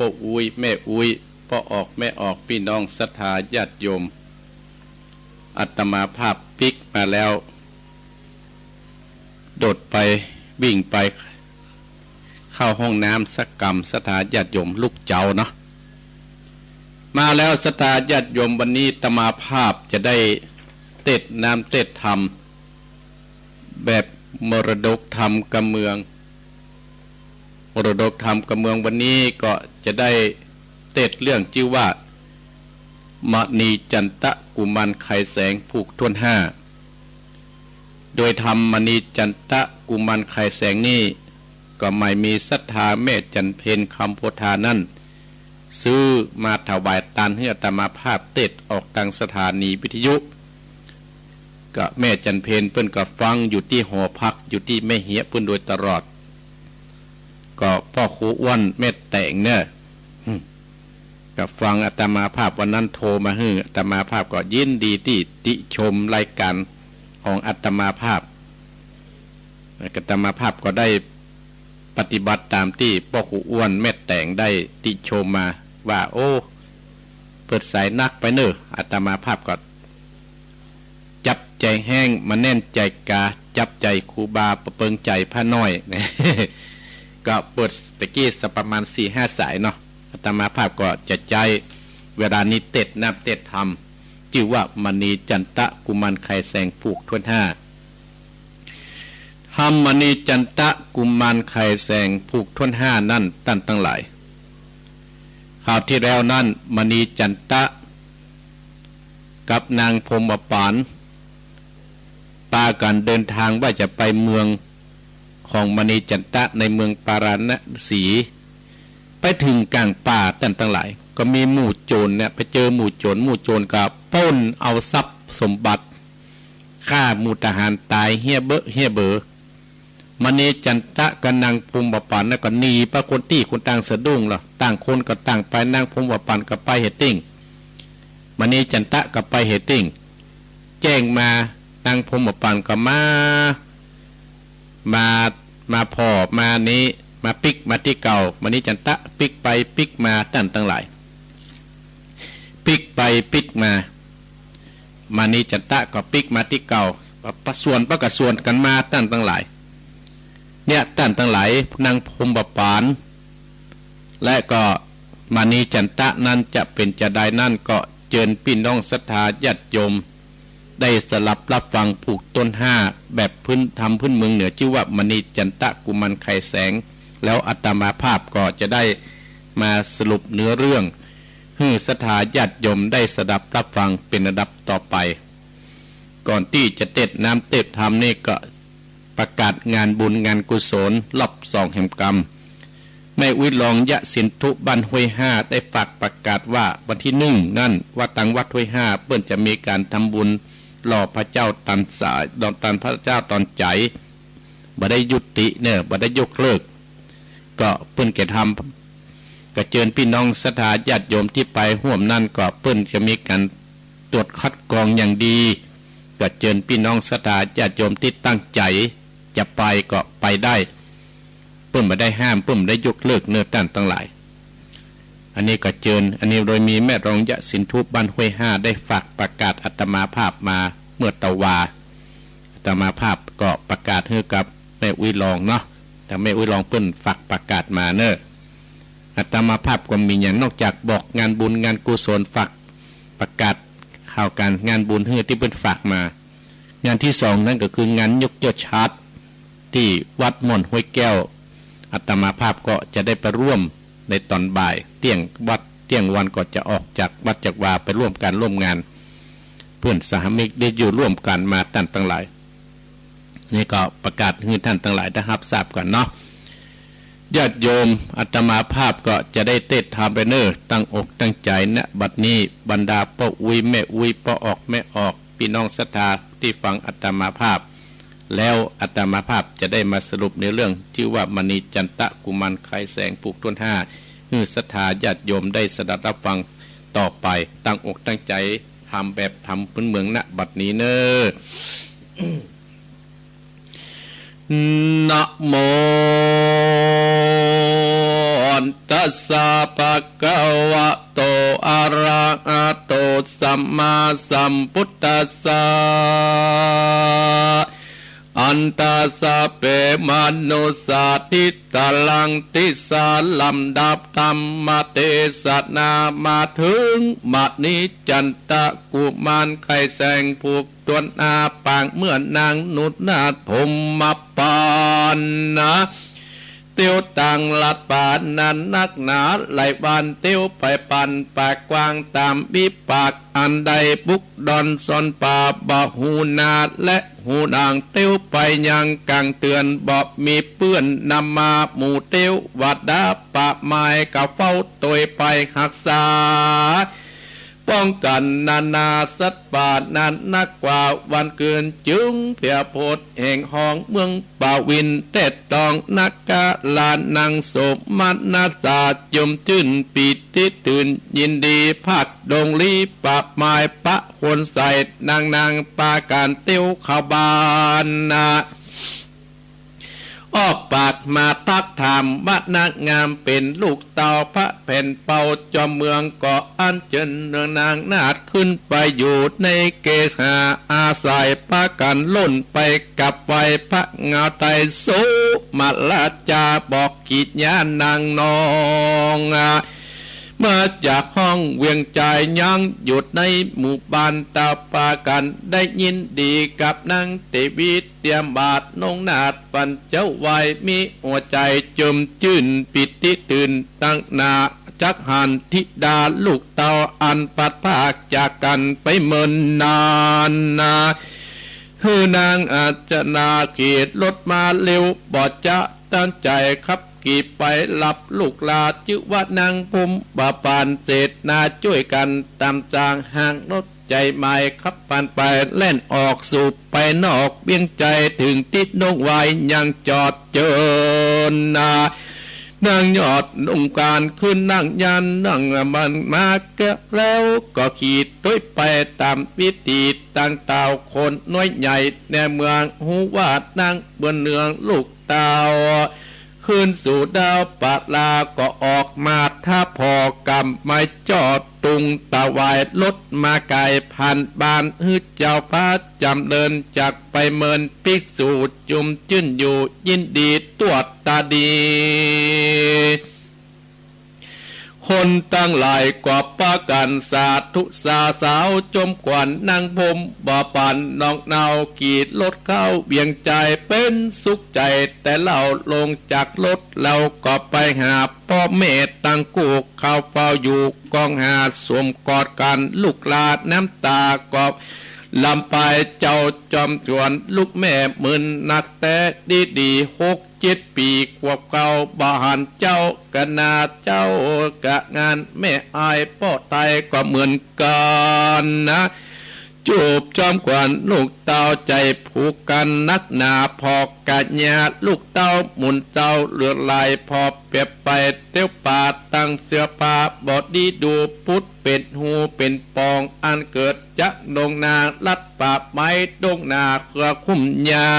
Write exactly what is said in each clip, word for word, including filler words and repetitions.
ป้ออุ๊ยแม่อุ๊ย ป้อออกแม่ออก ปี้น้องศรัทธาญาติโยม อาตมาภาพปิ๊กมาแล้ว โดดไปวิ่งไปเข้าห้องน้ำสักกำ ศรัทธาญาติโยม ลุกเจ๊าเนาะ มาแล้วศรัทธาญาติโยม วันนี้อาตมาภาพจะได้เตสน์น้ำเตสน์ธรรม แบบมรดกธรรมกำเมือง มรดกธรรมกำเมืองวันนี้ก็จะได้เตสน์เรื่องจื้อว่า มณีจันตะกุมารไขแสงผูกถ้วนห้า โดยธรรมมณีจันตะกุมารไขแสงนี้ ก็หมายมีศรัทธาแม่จันเพ็ญ คำโพธานั้น ซื้อมาถวายตานหื้ออาตมาภาพเตสน์ออกตางสถานีวิทยุ ก็แม่จันเพ็ญเปิ้นก็ฟังอยู่ตี้หอพักอยู่ตี้แม่เหียะเปิ้นโดยตลอด ก็ป้อครูอ้วนแม่แต๋งเน่อ อืม ก็ฟังอาตมาภาพวันนั้นโทรมาหื้อ อาตมาภาพก็ยินดีตี้ติชมรายก๋านของอาตมาภาพ อาตมาภาพก็ได้ปฏิบัติต๋ามตี้ป้อครูอ้วนแม่แต๋งได้ติชมมาว่า โอ้ เปิดสายนักไปเน่อ อาตมาภาพก็จับใจ๋แฮง มาแน่นใจ๋กา จับใจ๋ครูบา ประเปิงใจ๋พระน้อย ก็เปิดตะกี้สักประมาณสี่ห้าสายเนาะ อาตมาภาพก็จะใจ๊เวลานี้เตสน์น้ำเตสน์ธรรม จื้อว่ามณีจันตะกุมารไขแสงผูกถ้วนห้า ธรรมมณีจันตะกุมารไขแสงผูกถ้วนห้านั้น ต้านตังหลาย คราวตี้แล้วนั้น มณีจันตะกับนางพรหมปาน ปากั๋นเดินตางว่าจะไปเมืองของมณีจันตะในเมืองปาราณสี ไปเถิงก๋างป่า ต้านตังหลาย ก็มีหมู่โจ๋รเนี่ย ไปเจอหมู่โจ๋ร หมู่โจ๋รก็ปล้นเอาทรัพย์สมบัติ ฆ่าหมู่ทหารต๋ายเฮี้ยเบ้อเฮี้ยเบ้อ มณีจันตะกับนางพรหมปานนั้นก็หนีไปคนตี้คนตางสะดุ้งละ ต่างคนก็ต่างไป นางพรหมปานก็ไปเหติ่ง มณีจันตะก็ไปเหติ่ง แจ้งมา นางพรหมปานก็มา มา มาผ่อ มานี้ มาปิ๊กมาตี้เก่า มณีจันตะปิ๊กไปปิ๊กมา ต้านตังหลาย ปิ๊กไปปิ๊กมา มณีจันตะก็ปิ๊กมาตี้เก่า ปะสวนปะกะสวนกั๋นมา ต้านตังหลาย เนี่ย ต้านตังหลาย นางพรหมปาน และก็มณีจันตะนั้นจะเป๋นจาใดนั้น ก็เจิญปี้น้องศรัทธาญาติโยม ได้สดับรับฟังผูกถ้วนห้า แบบพื้นธรรมพื้นเมืองเหนือ จื้อว่ามณีจันตะกุมารไขแสง แล้วอาตมาภาพก็จะได้มาสรุปเนื้อเรื่อง หื้อศรัทธาญาติโยมได้สดับรับฟังเป๋นอันดับต่อไป ก่อนตี้จะเตสน์น้ำเตสน์ธรรมนี่ก็ประกาศงานบุญงานกุศลรอบสองแหมกำ แม่อุ๊ยรองยะสินธุบ้านห้วยห้าได้ฝากประกาศว่าวันตี้นึ่งนั้น ว่าตางวัดห้วยห้าเปิ้นจะมีก๋านทำบุญหล่อพระเจ้าต๋อนสาย ต๋อนพระเจ้าต๋อนใจ๋ บ่ได้ยุติเน่อ บ่ได้ยกเลิก ก็เปิ้นจะทำ ก็เจิญปี้น้องศรัทธาญาติโยมตี้ไปฮ่วมนั้น ก็เปิ้นจะมีก๋านตรวจคัดกรองอย่างดี ก็เจิญปี้น้องศรัทธาญาติโยมตี้ตั้งใจ๋จะไปก็ไปได้ เปิ้นบ่ได้ห้าม เปิ้นบ่ได้ยกเลิกเน่อ ต้านตังหลาย อันนี้ก็เจิญ อันนี้โดยมีแม่รองยะสินธุบ้านห้วยห้าได้ฝากประกาศอาตมาภาพมาเมื่อตะวา อาตมาภาพก็ประกาศหื้อกับแม่อุ๊ยรองเนาะ แต่แม่อุ๊ยรองเปิ้นฝากประกาศมาเน่อ อาตมาภาพก็มีอย่างนอกจากบอกงานบุญงานกุศล ฝากประกาศข่าวก๋านงานบุญหื้อตี้เปิ้นฝากมา งานตี้สองนั้นก็คืองานยกยอดชาตร ตี้วัดม่อนห้วยแก้ว อาตมาภาพก็จะได้ไปร่วมในต๋อนบ่าย เตี้ยงวัดเตี้ยงวันก็จะออกจากวัดจากวาไปร่วมก๋านร่วมงาน เปื้อนสหมิกได้อยู่ร่วมกั๋นมาต้านตังหลาย นี่ก็ประกาศหื้อต้านตังหลายได้ฮับทราบก่อนเนาะ ญาติโยม อาตมาภาพก็จะได้เตสน์ธรรมไปเน่อ ตั้งอกตั้งใจ๋ ณ บัดนี้ บรรดาป้ออุ๊ยแม่อุ๊ย ป้อออกแม่ออก ปี้น้องศรัทธาตี้ฟังอาตมาภาพ แล้วอาตมาภาพจะได้มาสรุปในเรื่องจื้อว่ามณีจันตะกุมารไขแสงผูกถ้วนห้า หื้อศรัทธาญาติโยมได้สดับรับฟังต่อไป ตั้งอกตั้งใจ๋ทำแบบธรรมพื้นเมือง ณ บัดนี้เน่อ นะโม ตั สสะ ภะคะวะโต อะระหะโต สัมมาสัมพุทธัสสะ อันตะ สัพเพ มะนุสสา ทิฏฐะรัง ติสา ลำดับธรรมเทศนามาเถิง มะ นิจจันตะ กุมารไข่แสงผูกตวนอาปางเมื่อนางนุนาถพรหมปานนะ เตียวตังหลัดป๋านั้นนักหนา ไหลวานเตียวไปปันปากกว้างต๋ามวิปาก อันได้บุกดอนซ่อนป่าบ่ฮู้หน้าและฮู้หลัง เตียวไปยังกั๋งเตือนบ่มีเปื้อน นำมาหมู่เตียววดาป่าไม้ ก็เฝ้าตวยไปฮักษา ป้องกั๋นนานาสัตว์ป่านั้นนักกว่า วันคืนจึงเพียโพดแห่งห้องเมืองปาวิน แต๊ตองนักกะลานังโสมนัสสา จุ่มจื้นปีติตื่นยินดี ภาคดงลีป่าไม้ปะคนใส นางนางปากั๋นเตียวเข้าบ้านนะ ออกปากมาตักถามว่า นางงามเป๋นลูกเต้าพระแผ่นเปา จอมเมืองก็อัญเจิญเนืองนางนาถ ขึ้นไปอยู่ในเกศาอาศัย ปากั๋นล่นไปกราบไหว้พระเงาไตร โสมราชาบอกกิจญานางนอง มาจากห้องเวียงจาย ยังอยู่ในหมู่บ้าน ตาปากั๋นได้ยินดีกับนางเตวี เตรียมบาตรนงนาถปัญจวัย มีหัวใจ๋จุ่มจื้นปิติตื่น ตังหน้าจักหันธิดาลูกเต้า อันพลัดพรากจากกั๋นไปเมินนานนา หื้อนางอัญชนาขี่รถมาเร็ว บ่จะตันใจ๋ขับขี่ไป รับลูกหลานจื้อว่านางพรหมปาน เสนาจ้วยกั๋นต๋ามจางหางรถ ใจ๋ไม้ขับผ่านไป แล่นออกสู่ไปนอกเวียงจาย เถิงตี้ดงวายยังจอดเจิญนา นางยอดองค์การขึ้นนั่งยาน นั่งมันมาแก้วแล้ว ก็ขี่ตวยไปต๋ามวิถี ต่างเต้าคนน้อยใหญ่ในเมือง ฮู้ว่านางเปื้อนเนืองลูกเต้า ขึ้นสู่ดาวปะลา ก็ออกมาถ้าผ่อกำไม้จอดตุง ถวายรถมาไก๋ผ่านบ้าน หื้อเจ้าฟ้าจ๋ำเริญ จักไปเมินภิกษุจุ่มจื้นอยู่ยินดีตวดตาดี คนตังหลายก็ปากั๋นสาธุสาสาว จมขวัญนางพรหมปานน้องเนา ขี่รถเข้าเวียงจาย เป๋นสุขใจ๋แต่เล่า ลงจากรถแล้วก็ไปหาป้อแม่ตังกู้ เข้าเฝ้าอยู่กองหา สวมกอดกั๋นลูกหลาน น้ำต๋าก็หลั่งไป เจ้าจอมขวัญลูกแม่ เมินนักแต๊ดีๆ หก เจ็ดปี๋ ขวบเก่าบ่หันเจ้า กะนาเจ้ากะงาน แม่อายป้อต๋ายก็เหมือนกั๋นนะ จูบจอมขวัญลูกเต้า ใจ๋ผูกกั๋นนักหนา ผ่อกะญาลูกเต้า หมุนเจ้าเลือดไหล ผ่อเปียบไปเตียวป่า ตั้งเสื้อผ้าบ่ดีดู ปุดเป๋นฮูเป๋นป่อง อันเกิดจากดงนา ลัดป่าไม้ดงนา เพื่อคุ้มยา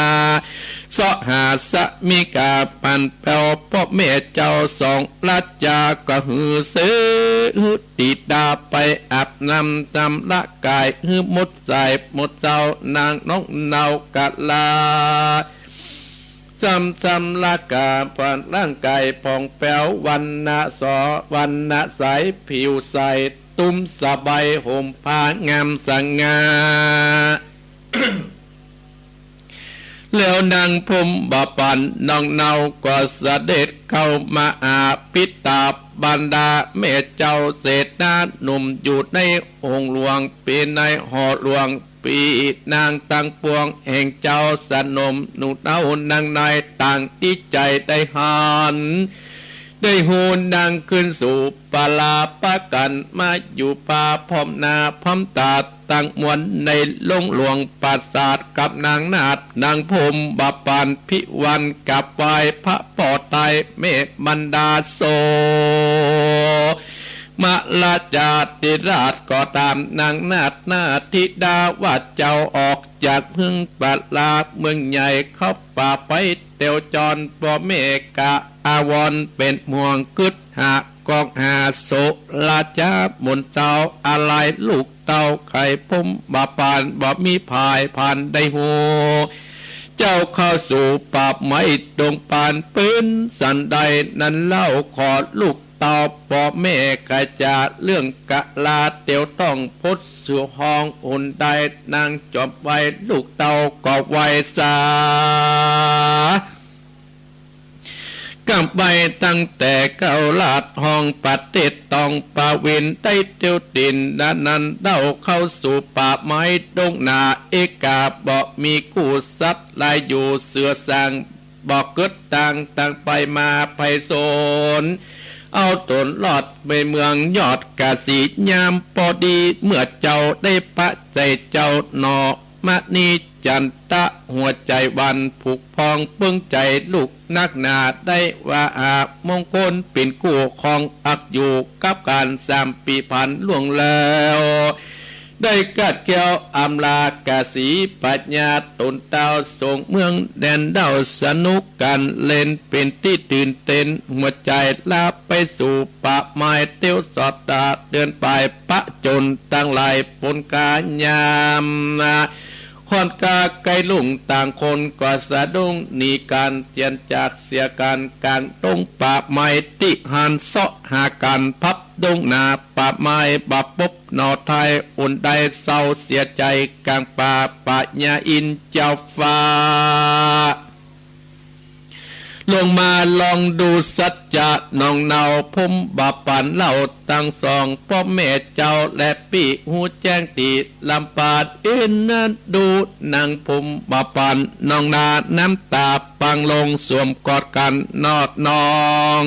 เซาะหาสามิก๋าปันแป้ว ป้อแม่เจ้าสองราชา ก็หื้อเส หื้อติดาไปอาบน้ำชำระก๋าย หื้อหมดใสหมดเศร้า นางน้องเนาก็ลา ชำ ชำระก๋าย ผ่อนร่างก๋ายผ่องแป้ว วรรณะสอ วรรณะใส ผิวใส ตุ้มสบาย ห่มผ้างามสง่า แล้วนางพรหมปานน้องเนาก็เสด็จเข้ามาหา ปิดตาบรรดาแม่เจ้าเสนาหนุ่ม อยู่ในห้องหลวง เป๋นในหอหลวง ปี้นางตังปวงแห่งเจ้าสนม หมู่เต้านางนายต่างดีใจ๋ได้หัน ได้ฮู้นางขึ้นสู่ปาลา ปากั๋นมาอยู่ปาพร้อมหน้าพร้อมต๋า ตังมวลในโลงหลวงปราสาท กับนางนาถนางพรหมปานพิวัน กราบไหว้พระป้อต๋ายแม่บรรดาโส มะราชาธิราช ก็ต๋ามนางนาถนาถธิดาว่า เจ้าออกจากเมืองปาลาเมืองใหญ่ เข้าป่าไปเตียวจร ป้อแม่กะอาวรณ์เป๋นห่วง กึ๊ดหา กองหาโสราจาหมุนเจ้า อาลัยลูกเต้าไขพรหมบาปาน บ่มีภายผ่านได้ฮู้ เจ้าเข้าสู่ป่าไม้ดงปาน เป๋นสันใดนั้นเล่า ขอลูกเต้าป้อแม่ไขจ๋า เรื่องกะลาเตียวต้องพดสู่ห้อง หนใดนางจอมไหว้ ลูกเต้าก็ไหว้สา กำไว้ตั้งแต่เก๊าลาดห้อง ประเทศตองปาวิน ได้เตียวติน นั้นนั้นเล่า เข้าสู่ป่าไม้ดงนาเอกา บ่มีกู้สัตว์หลายอยู่ เสือสางบ่เกิดตาง ต่างไปมาไพศาล เอาตนรอดไปเมืองยอดกาสี ยามปอดีเมื่อเจ้าได้ปะใจ๋เจ้าหนอ มะนีจันตะหัวใจ๋หวานผุกผ่อง เปิ้งใจ๋ลูกนักหนา ได้ว่าหามงคลเป๋นกู้ครองอักอยู่ กับก๋านสามปี๋ผ่านล่วงแล้ว ได้กัดแก้วอำลากาสี ปัญญาต๋นเต้าส่งเมืองแดนเด้า สนุกก๋านเล่นเป๋นตี้ตื่นเต้น หัวใจ๋ลาไปสู่ป่าไม้ เตียวสอดตาเดินไป ปะจนตังหลายปนก๋ายาม ค่อนก๋าใก้ลุ่ง ต่างคนก็สะดุ้งหนีก๋าน เจียนจากเสียก๋านก๋างดงป่าไม้ ตี้หันเซาะหาก๋านพับดงนาป่าไม้ บ่ปบหน่อไท้ หนใดเศร้าเสียใจ๋ก๋างป่า ปัญญาอินทร์เจ้าฟ้า ลงมาลองดูสัจจะหนองเนา พรหมบาปานเล่า ตังสองป้อแม่เจ้าและปี้ ฮู้แจ้งตี้ลำปาน เอ็นดูนางพรหมบาปาน นองนาน้ำต๋าปังลง สวมกอดกั๋นนอดนอง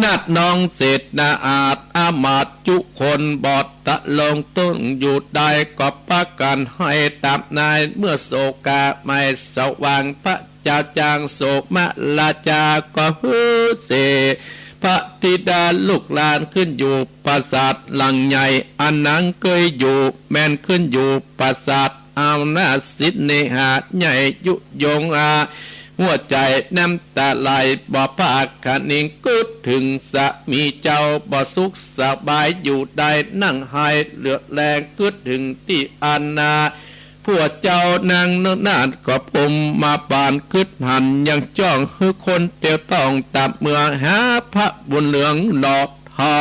นัดน้องเสนาอาดอามาตย์จุคน บ่ตะลงตึงอยู่ได้ ก็ปากั๋นไห้ต๋ามนาย เมื่อโสกาไม่สว่าง พระเจ้าจางโสมราชาก็หื้อเส พระธิดาลูกหลานขึ้นอยู่ปราสาทหลังใหญ่ อันนางเกยอยู่ แม่นขึ้นอยู่ปราสาท เอานาสิเนหาใหญ่ยุยงอา หัวใจ๋น้ำต๋าไหล บ่ปากคะนิง กึ๊ดเถิงสามีเจ้า บ่สุขสบายอยู่ได้ นั่งไห้เหลือแลง กึ๊ดเถิงตี้อันนา ผัวเจ้านางเนินนาน ก็พรหมบาปาน กึ๊ดหันยังจ้อง หื้อคนเตียวต้อง ต๋ามเมือหาพระบุญเหลืองหนอไท้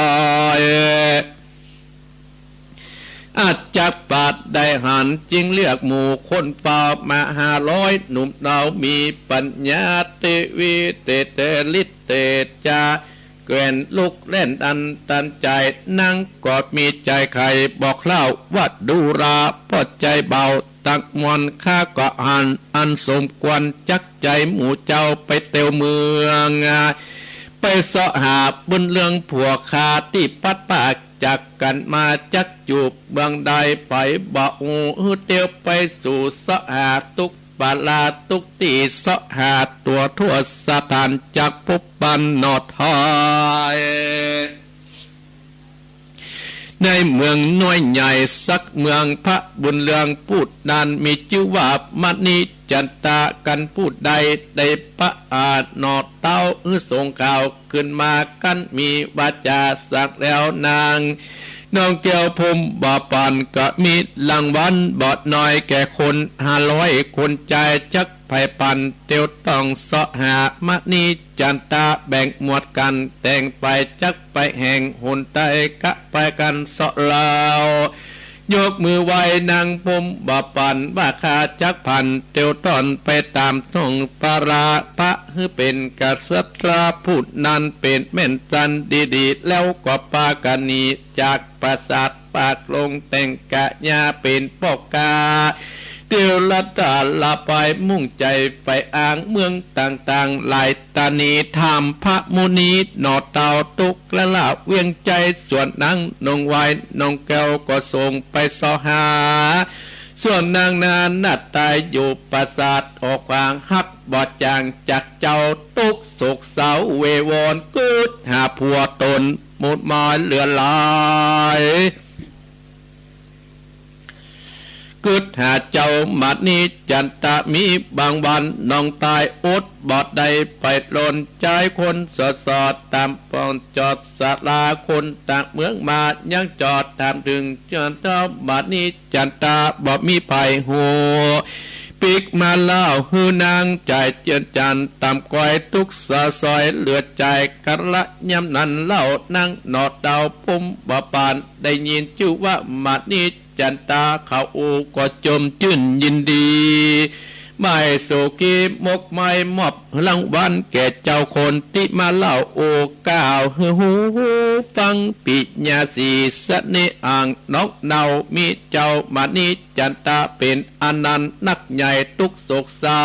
อาจจักปาดได้หัน จึงเรียกหมู่คนเฝ้ามาห้าร้อย หนุ่มเนามีปัญญา เตวีเตเตฤทธิ์เตจา แกว่นลุกแล่นอันตันใจ๋ นางก็มีใจ๋ใค่ บอกเล่าว่าดูรา ป้อใจ๋เบาตังมวล ข้าก็หันอันสมควร จักใจ๋หมู่เจ้าไปเตียวเมือง ไปเซาะหาบุญเหลืองผัวข้า ตี้พลัดพรากจากกั๋นมา จักอยู่เมืองใด ใผบ่ฮู้ หื้อเตียวไปสู่เซาะหาตุ๊กปาลาตุ๊กตี้ เซาะหาตั๋วทั่วสถาน จักพบปันหนอไท้ ในเมืองน้อยใหญ่สักเมือง พระบุญเหลืองผู้นั้น มีจื้อว่ามณีจันตะ กั๋นผู้ใดได้ปะอาหนอเต๊า หื้อส่งข่าวขึ้นมา กั๋นมีวาจ๋าสั่งแล้วนาง น้องแก้วพรหมบาปาน ก็มีรางวัลบ่น้อย แก่คนห้าร้อยคน ใจ๋จักใผปัน เตียวต้องเซาะหามณีจันตะ แบ่งหมวดกั๋นแต่งไป จักไปแห่งหนใด กะไปกั๋นเซาะเล่า ยกมือไหว้นางพรหมบาปาน ว่าข้าจักผันเตียวต้อน ไปต๋ามท้องพระรา พระหื้อเป๋นกษัตรา ผู้นั้นเป๋นแม่นจันดีๆ แล้วก็ปากั๋นหนีจากปราสาท ปากลงแต่งกะยาเป๋นป้อกา เตียวลัดดาลาไป มุ่งใจ๋ใฝ่อ้างเมืองต่างๆ หลายตานี ถามพระมุนีหนอเต๊า ตุ๊กละละเวียงใจ๋ ส่วนนางนงไหว้น้องแก้ว ก็ส่งไปเซาะหา ส่วนนางนาหน้าต๋ายอยู่ปราสาทหอขวาง ฮักบ่จ่างจากเจ้า ตุ๊กโศกเศร้าเววอน กึ๊ดหาผัวต๋น หมดหมายเหลือหลาย อึดหาเจ้ามณีจันตะ มีบางวันน้องตายอดบ่ได้ไปหลน ใจ๊คนสอดๆ ต๋ามป้องจอดศาลา คนต่างเมืองมายังจอดถามเถิง เจ้ามณีจันตะบ่มีใผฮู้ ปิ๊กมาเล่าหื้อนางจ่ายเจือนจันต๋ามก้อย ตุ๊กข์เศร้าซ้อยเหลือใจ๋ กาละยามนั้นเล่านางหน่อเต้าภูมิปาน ได้ยินจื้อว่ามณี จันตะ เขาก็จมจื้นยินดี บ่ายสุขีมกไม้มอบรางวัลแก่เจ้าคนตี้มาเล่าโอ้กล่าวหื้อฮู้ฟัง ปิญญาสีเสน่ห์อ่างนอกเนา มีเจ้ามณีจันตะเป๋นอันนั้นนักใหญ่ตุ๊กข์โศกเศร้า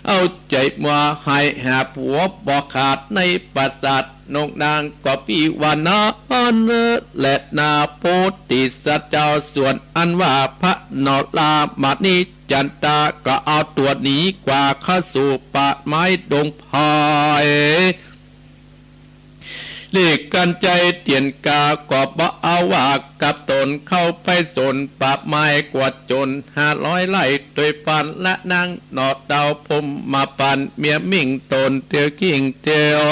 เอาใจ๋มัวหายหาผัวบ่ขาดในปราสาท นกนางก็ปี้ว่านั้นแลนา โพธิสัตว์เจ้าส่วนอันว่าพระนรามณีจันตะ ก็เอาตั๋วหนีกว่าเข้าสู่ป่าไม้ดงไผ่ หลีกกั๋นใจ๋เตียนกา ก็บ่เอาว่ากับต๋นเข้าไปสนป่าไม้กว่าจ๋นห้าร้อยไฮ่ โดยฟันละนางหน่อเต้าภูมิปาน เมียมิ่งต๋นเตียวกิ่งเตียว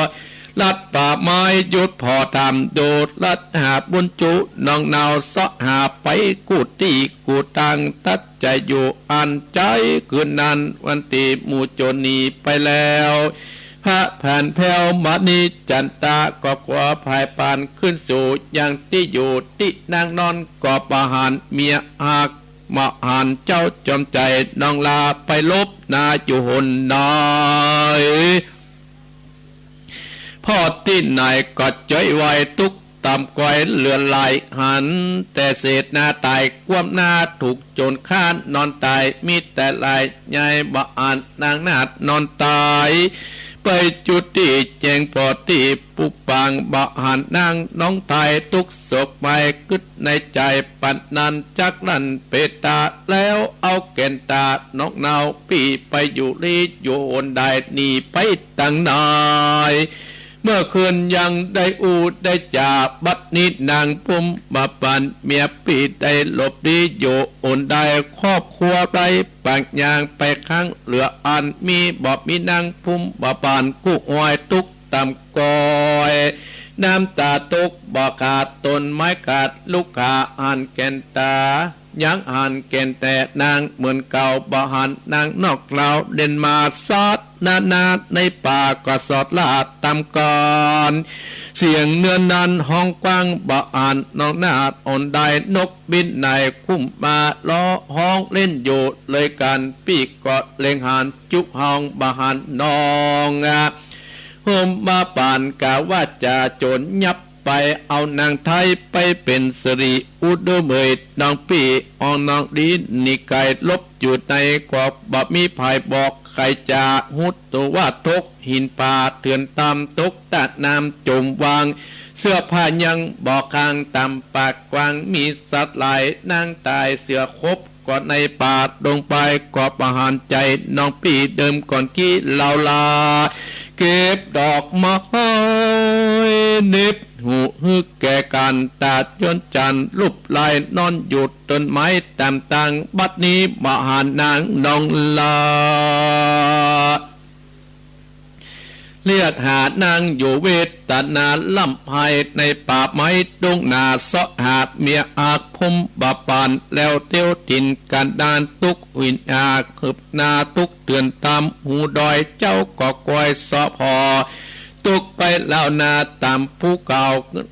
ลัดป่าไม้หยุดผ่อถามดู ลัดหาบุญจุน้องนาว เซาะหาไปกู้ตี้กู้ตาง ตัดใจ๋อยู่อั้นใจ๊ คืนนั้นวันตี้หมู่โจ๋รหนีไปแล้ว พระผันแผ้วมณีจันตะ ก็กั๋วผายปานขึ้นสู่ยังตี้อยู่ ตี้นางนอนก็บ่หัน เมียฮักบ่หัน เจ้าจอมใจ๋น้องลา ไปหลบหน้าอยู่หนใด ผ่อตี้ไหนก็จ้อยไวตุ๊กข์ต๋ามก้อยเหลือหลาย หันแต่เศษหน้าต๋าย ความหน้าถูกโจ๋รฆ่านอนต๋าย มีแต่ลายใหญ่บ่หันนางนาฏนอนต๋าย ไปจุติแจ้งผ่อตี้ปุปาง บ่หันนางน้องต๋าย ตุ๊กข์โศกไปกึ๊ดในใจ๋ ปันนั้นจักลั่นเปตตา แล้วเอาแก่นต๋าน้องนาวปี้ ไปอยู่ลี้อยู่หนใด หนีไปตางไหน เมื่อคืนยังได้อู้ได้จ๋า บัดนี้นางภูมิปานเมียปี้ ได้หลบลี้อยู่หนใด ครอบครัวไร้ปากยางไปข้างเหลืออัน มีบ่มีนางภูมิปาน กู้อ้อยตุ๊กข์ต๋ามก้อย น้ำต๋าตกบ่ขาด ต้นไม้ขาด ลูกขาหันแก่นต๋า ยังหันแก่นแต่นางเหมือนเก่า บ่หันนางนอกเล่า เด่นมาสัตว์นานา ในป่าก็สอดล่าต๋ามก่อน เสียงเนื้อนั้นฮ้องกว้าง บ่หันน้องนาฏหนใด นกบินในคุ้มมาล้อฮ้องเล่นอยู่เลยกั๋น ปี้ก็เล็งหันจุฮ้อง บ่หันน้อง ภูมิปานกล่าววาจ๋า โจ๋รยับไปเอานางไท้ ไปเป๋นสิริอุดมเอย น้องปี้อองน้องดีหนีไก๋ หลบอยู่ในก็บ่มีใผบอก ใผจ๋าฮู้ตั๋วว่าตกหินผา เถื่อนต๋ามตกตะน้ำจ๋มวาง เสื้อผ้ายังบ่คางต๋ามปากกว้าง มีสัตว์หลายนางต๋าย เสือขบ ก็ในป่าดงไป ก็บ่หันใจ๋น้องปี้ เดิมก่อนกี้เล่าลา เก็บดอกไม้เหน็บหูหื้อแก่กั๋น ต๋าดย้อนจันทร์รูปลาย นอนอยู่ต้นไม้ต๋ามตาง บัดนี้บ่หันนางน้องลา เลียดหานางอยู่เวทนาล่ำไห้ ในป่าไม้ดงนา เซาะหาเมียฮักภูมิปาน แล้วเตียวถิ่นกั๋นดาน ตุ๊กวิญญาณคืบหน้า ตุ๊กเถื่อนต๋ามหูดอย เจ้าก็คอยเซาะผ่อ ตุ๊กไปแล้วนาต๋ามภูเขา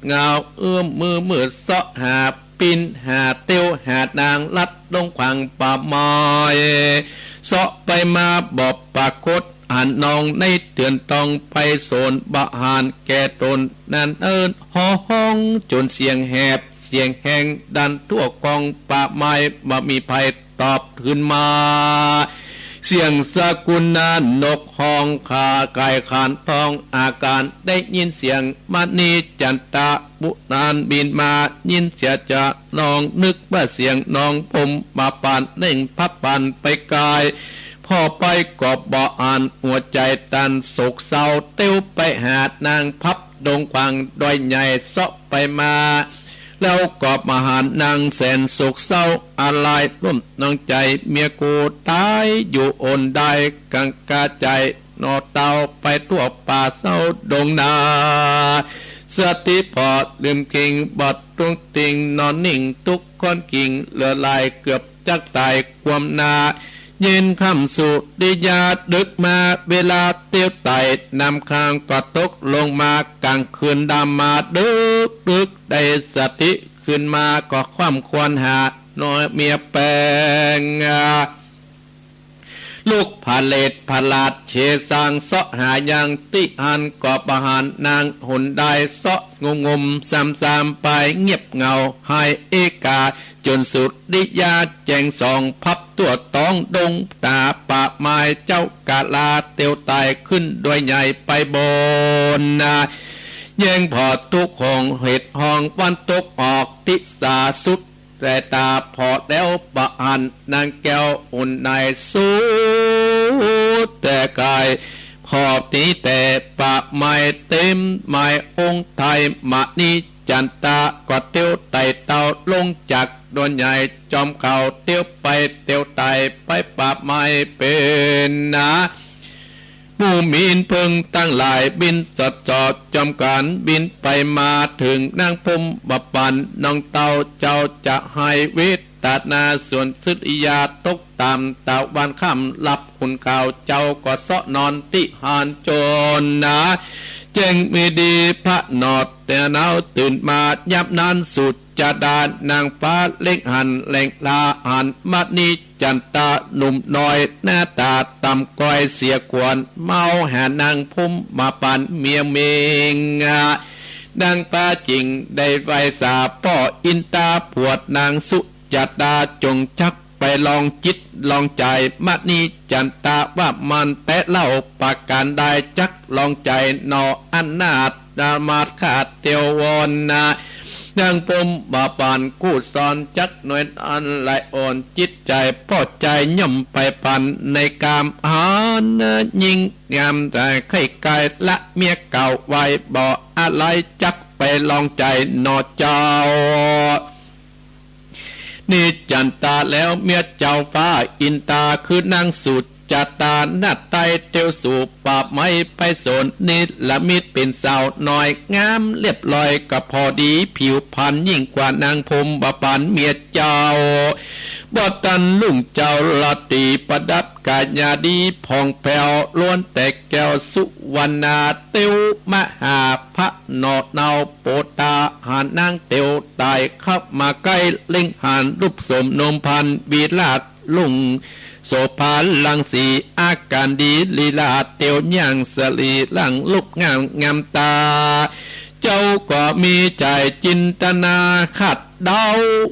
เงา เอื้อมมือมืดเซาะหา ปิ้นหาเตียวหานาง ลัดลงขวางป่าไม้ เซาะไปมาบ่ปรากฏ หันน้องในเถื่อนตองไปสน บ่หันแก่ต๋นนั้นเอิ้นฮ้องจ๋นเสียงแหบเสียงแฮง ดันทั่วกองป่าไม้ บ่มีใผตอบคืนมา เสียงสกุลนานกฮ้อง ข่าไก่ขานทอง อาก๋านได้ยินเสียงมณีจันตะ บุราณบินมา ยินเสียงจะน้อง นึกว่าเสียงน้องภูมิปาน เร่งพับพลันไปไก๋ ผ่อไปก็บ่หัน หัวใจ๋ตันโศกเศร้า เตียวไปหานางพับดงขวางดอยใหญ่ เซาะไปมา แล้วก็บ่หันนางแสนโศกเศร้าอาลัย ลุ่มนองใจ๋เมียกูต๋ายอยู่อนได้ กังขาใจ๋หน่อเต้าไปทั่วป่าเศร้าดงนา สติผ่อลืมคิงบ่ตรงติ่ง นอนนิ่งตุ๊กข์ค้อนกิ่ง เหลือหลายเกือบจักต๋ายความนา เย็นค่ำสุริยาดึกมา เวลาเตียวไต่น้ำค้างก็ตกลงมา ก๋างคืนดำมาดึกๆ ได้สติคืนมาก็คว่ำควรหาหน่อเมียแปง ลุกผะเลดผะลาดเฉสางเซาะหายัง ตี้หั้นก็บ่หันนางหนได้ เซาะงมงมซำๆ ไปเงียบเหงาหายเอกา จ๋นสุริยาแจ่งส่องพับทั่วต๊องดง ต๋าป่าไม้เจ้ากาลา เตียวไต่ขึ้นดอยใหญ่ไปบนนา แยงผ่อตุ๊กข์หงเหตุห้องวันตกออก ติสาสุดแต่ต๋าผ่อแล้วบ่หันนางแก้วหนใน สุดแต่กาย ผ่อหนีแต่ป่าไม้เต็มไม้องค์ไทย มะนิจันตาก็เตียวไต่เต้าลงจากดอยใหญ่ จอมเขาเตียวไปเตียวไต่ไปป่าไม้เป๋นนา หมู่หมีนเผิงตังหลายบินสอดสอด จอมกั๋นบินไปมา เถิงนางพรหมปันน้องเต้า เจ้าจะหายเวทนา ส่วนสุริยาตกต่ำ ตะวันค่ำลับขุนเขา เจ้าก็เซาะนอนตี้หั้นจ๋นนา แจ้งมีดีพระหนอดแต่หนาวตื่นมา ยามนั้นสุจาดานางฟ้าเล็งหัน แหล่งลาหันมะนิ จันตาหนุ่มน้อย หน้าต๋าต่ำก้อยเสียขวัญ เมาหานางพรหมปันเมียเมง นางปาจิ่งได้ไหว้สาป้ออินตา ผวดนางสุจาดา จ๋งจักไปลองจิตลองใจ๋ มะนิจันตาว่ามันแต๊เล่า ประก๋านใดจักลองใจ๋หนอ อนาถ นามาดข้าเตียววอนนา นางพรหมปันกู้สอนจักหน่อยอันละอ่อน จิตใจ๋ป้อใจ๋ย่อมใฝ่ฝันในกาม หาหญิงงามแต่ใค่ไกล ละเมียเก่าไว้บ่อาลัย จักไปลองใจ๋หนอเจ้า นิจันตาแล้วเมียเจ้าฟ้าอินตา คือนางสุจาตา หน้าใต้เตียวสู่ป่าไม้ไปสน นิรมิตเป๋นสาวน้อย งามเรียบร้อยก็ผ่อดีผิวพรรณ ยิ่งกว่านางพรหมปันเมียเจ้า บ่ตันลุ่งเจ้าราตรีประดับกายาดีผ่องแผ้ว ล้วนแต่แก้วสุวรรณา เตียวมาหาพระหนอเนา โปตาหานางเตียวไต่เข้ามาใก้ เล็งหันรูปโสมนมพันวีราช ลุ่งโสภารังสี อาก๋านดีลีลาเตียวย่าง สรีร่างรูปงามงามต๋า เจ้าก็มีใจ๋จินตนา คาดเดา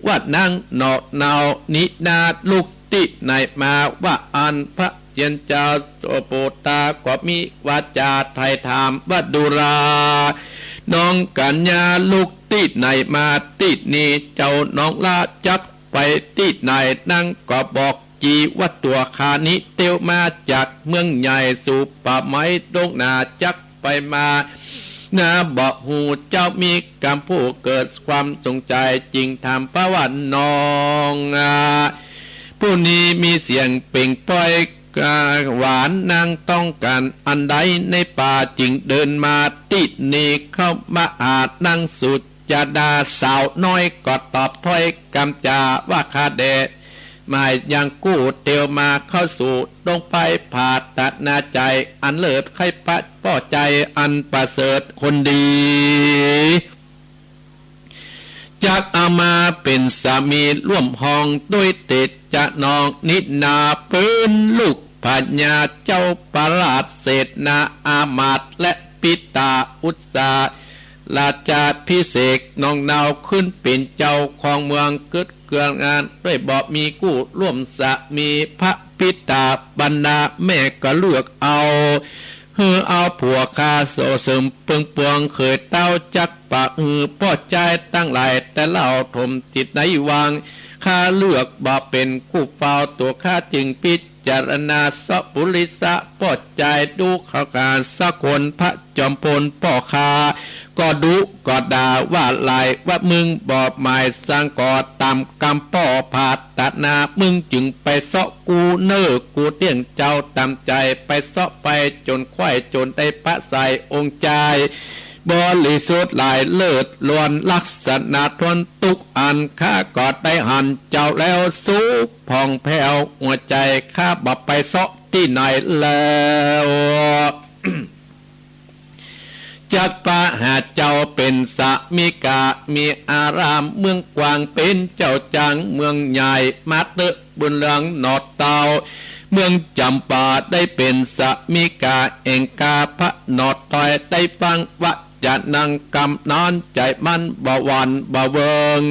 ว่านางหนอเนา นินาลูกตี้ไหนมา ว่าอั้นพระเจียรเจ้า โปตาก็มีวาจาไถ่ถามว่า ดูราน้องกัญญา ลูกตี้ไหนมาตี้นี่ เจ้าน้องละจักไปตี้ไหน นางก็บอกจี๋ว่าตั๋วข้านี้เตียวมาจากเมืองใหญ่สู่ป่าไม้ดงนา จักไปมานาบ่ฮู้ เจ้ามีกำผู้เกิดความสงสัย จึงถามพระว่า น้องผู้นี้มีเสียงเปล่งปล้อยหวาน นางต้องก๋านอันใดในป่า จึงเดินมาตี้นี่ เข้ามาหานางสุจาดา สาวน้อยก็ตอบถ้อยกำจ๋าว่า ข้าแด่ หมายยังกู้เตียวมาเข้าสู่ดงไพร ผาตนาใจ๋อันเลิศ ใค่พระป้อใจ๋อันประเสริฐคนดี จักเอามาเป๋นสามีร่วมฮอง ด้วยเตชะน้องนินา เป๋นลูกพญาเจ้าประราชเสนา อามาตย์และปิตาอุตสา ราชาภิเษก น้องเนาขึ้นเป๋นเจ้าของเมือง กึ๊ดเกื้องานด้วยบ่มีกู้ร่วมสามี พระปิตาบรรดาแม่ก็เลือกเอา หื้อเอาผัวข้าโสเสริมเปิงปวง เขยเต้าจักปากหื้อป้อใจ๋ตังหลาย แต่เล่าถมจิตในวาง ข้าเลือกบ่เป๋นคู่เฝ้า ตั๋วข้าจึงพิจารณา สะปุริสะป้อใจ๋ ดูเขาข้าสะคน พระจอมพลป้อข้า ก็ดุก็ด่าว่าหลาย ว่ามึงบ่หมายสัง ก็ต๋ามกำป้อผาตะนา มึงจึงไปเซาะกูเน่อ กูเตี้ยงเจ้าต๋ามใจ๋ ไปเซาะไปจ๋นคว้ายจ๋นได้ปะใส่องค์จาย บริสุทธิ์หลายเลิศล้วน ลักษณะทนตุ๊กอัน ข้าก็ได้หันเจ้าแล้ว สุขผ่องแผ้วหัวใจ๋ ข้าบ่ไปเซาะตี้ไหนแล้ว จักปะหาเจ้าเป๋นสามิกา มีอารามเมืองกว้าง เป๋นเจ้าจางเมืองใหญ่ มาเต๊อะบุญเรืองหน่อเต้า เมืองจ๋ำปาได้เป๋นสามิกา แอ่งกาพระหน่อต้อย ได้ฟังวาจานังกำนั้น ใจ๋มันบ่หวั่นบ่เวิง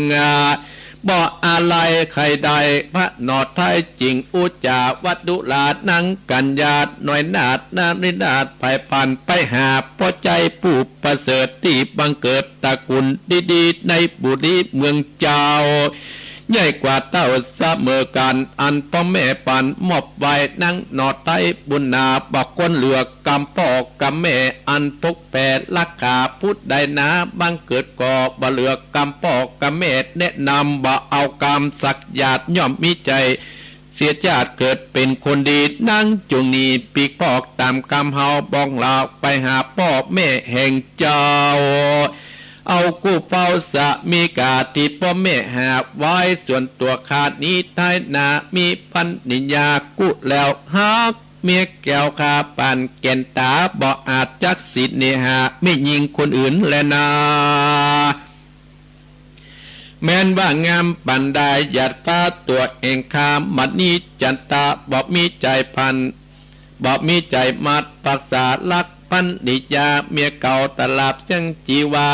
บ่อาลัยใค่ได้ พระหน่อต้อยจึงอู้จ๋าว่า ดุรานังกัญญา น้อยนาถนรินาถ ใผปันไปหาป้อใจ๊ผู้ประเสริฐ ตี้บังเกิดตระกูลดีๆ ในบุรีเมืองเจ้า ใหญ่กว่าเต้าเสมอกั๋น อันป้อแม่ปันมอบไว้ นางหน่อต้อยบุญนา บ่ควรเหลือกำป้อกำแม่ อันปกแผ่รักษาผู้ใดนา บังเกิดก็บ่เหลือกำป้อกำแม่ แนะนำบ่เอากำสักหยาด ย่อมมีใจ๋เสียจาติเกิดเป๋นคนดี นางจุ่งหนีปีกปอกต๋ามกำเฮา บ้องลาไปหาป้อแม่แห่งเจ้า เอากู้เฝ้าสามิกา ตี้ป้อแม่หาไว้ ส่วนตั๋วข้านี้ท้ายนา มีภรรยากู้แล้ว ฮักเมียแก้วข้าปานแก่นต๋า บ่อาจจักสิเนหาแม่ญิงคนอื่นแลนา แม้นว่างามปานใด หยาดฟ้าตั๋วแห่งข้า มณีจันตา บ่มีใจ๋พัน บ่มีใจ๋มัด ปรักษารักภรรยา เมียเก่าตลาบเสี้ยงจี๋ว่า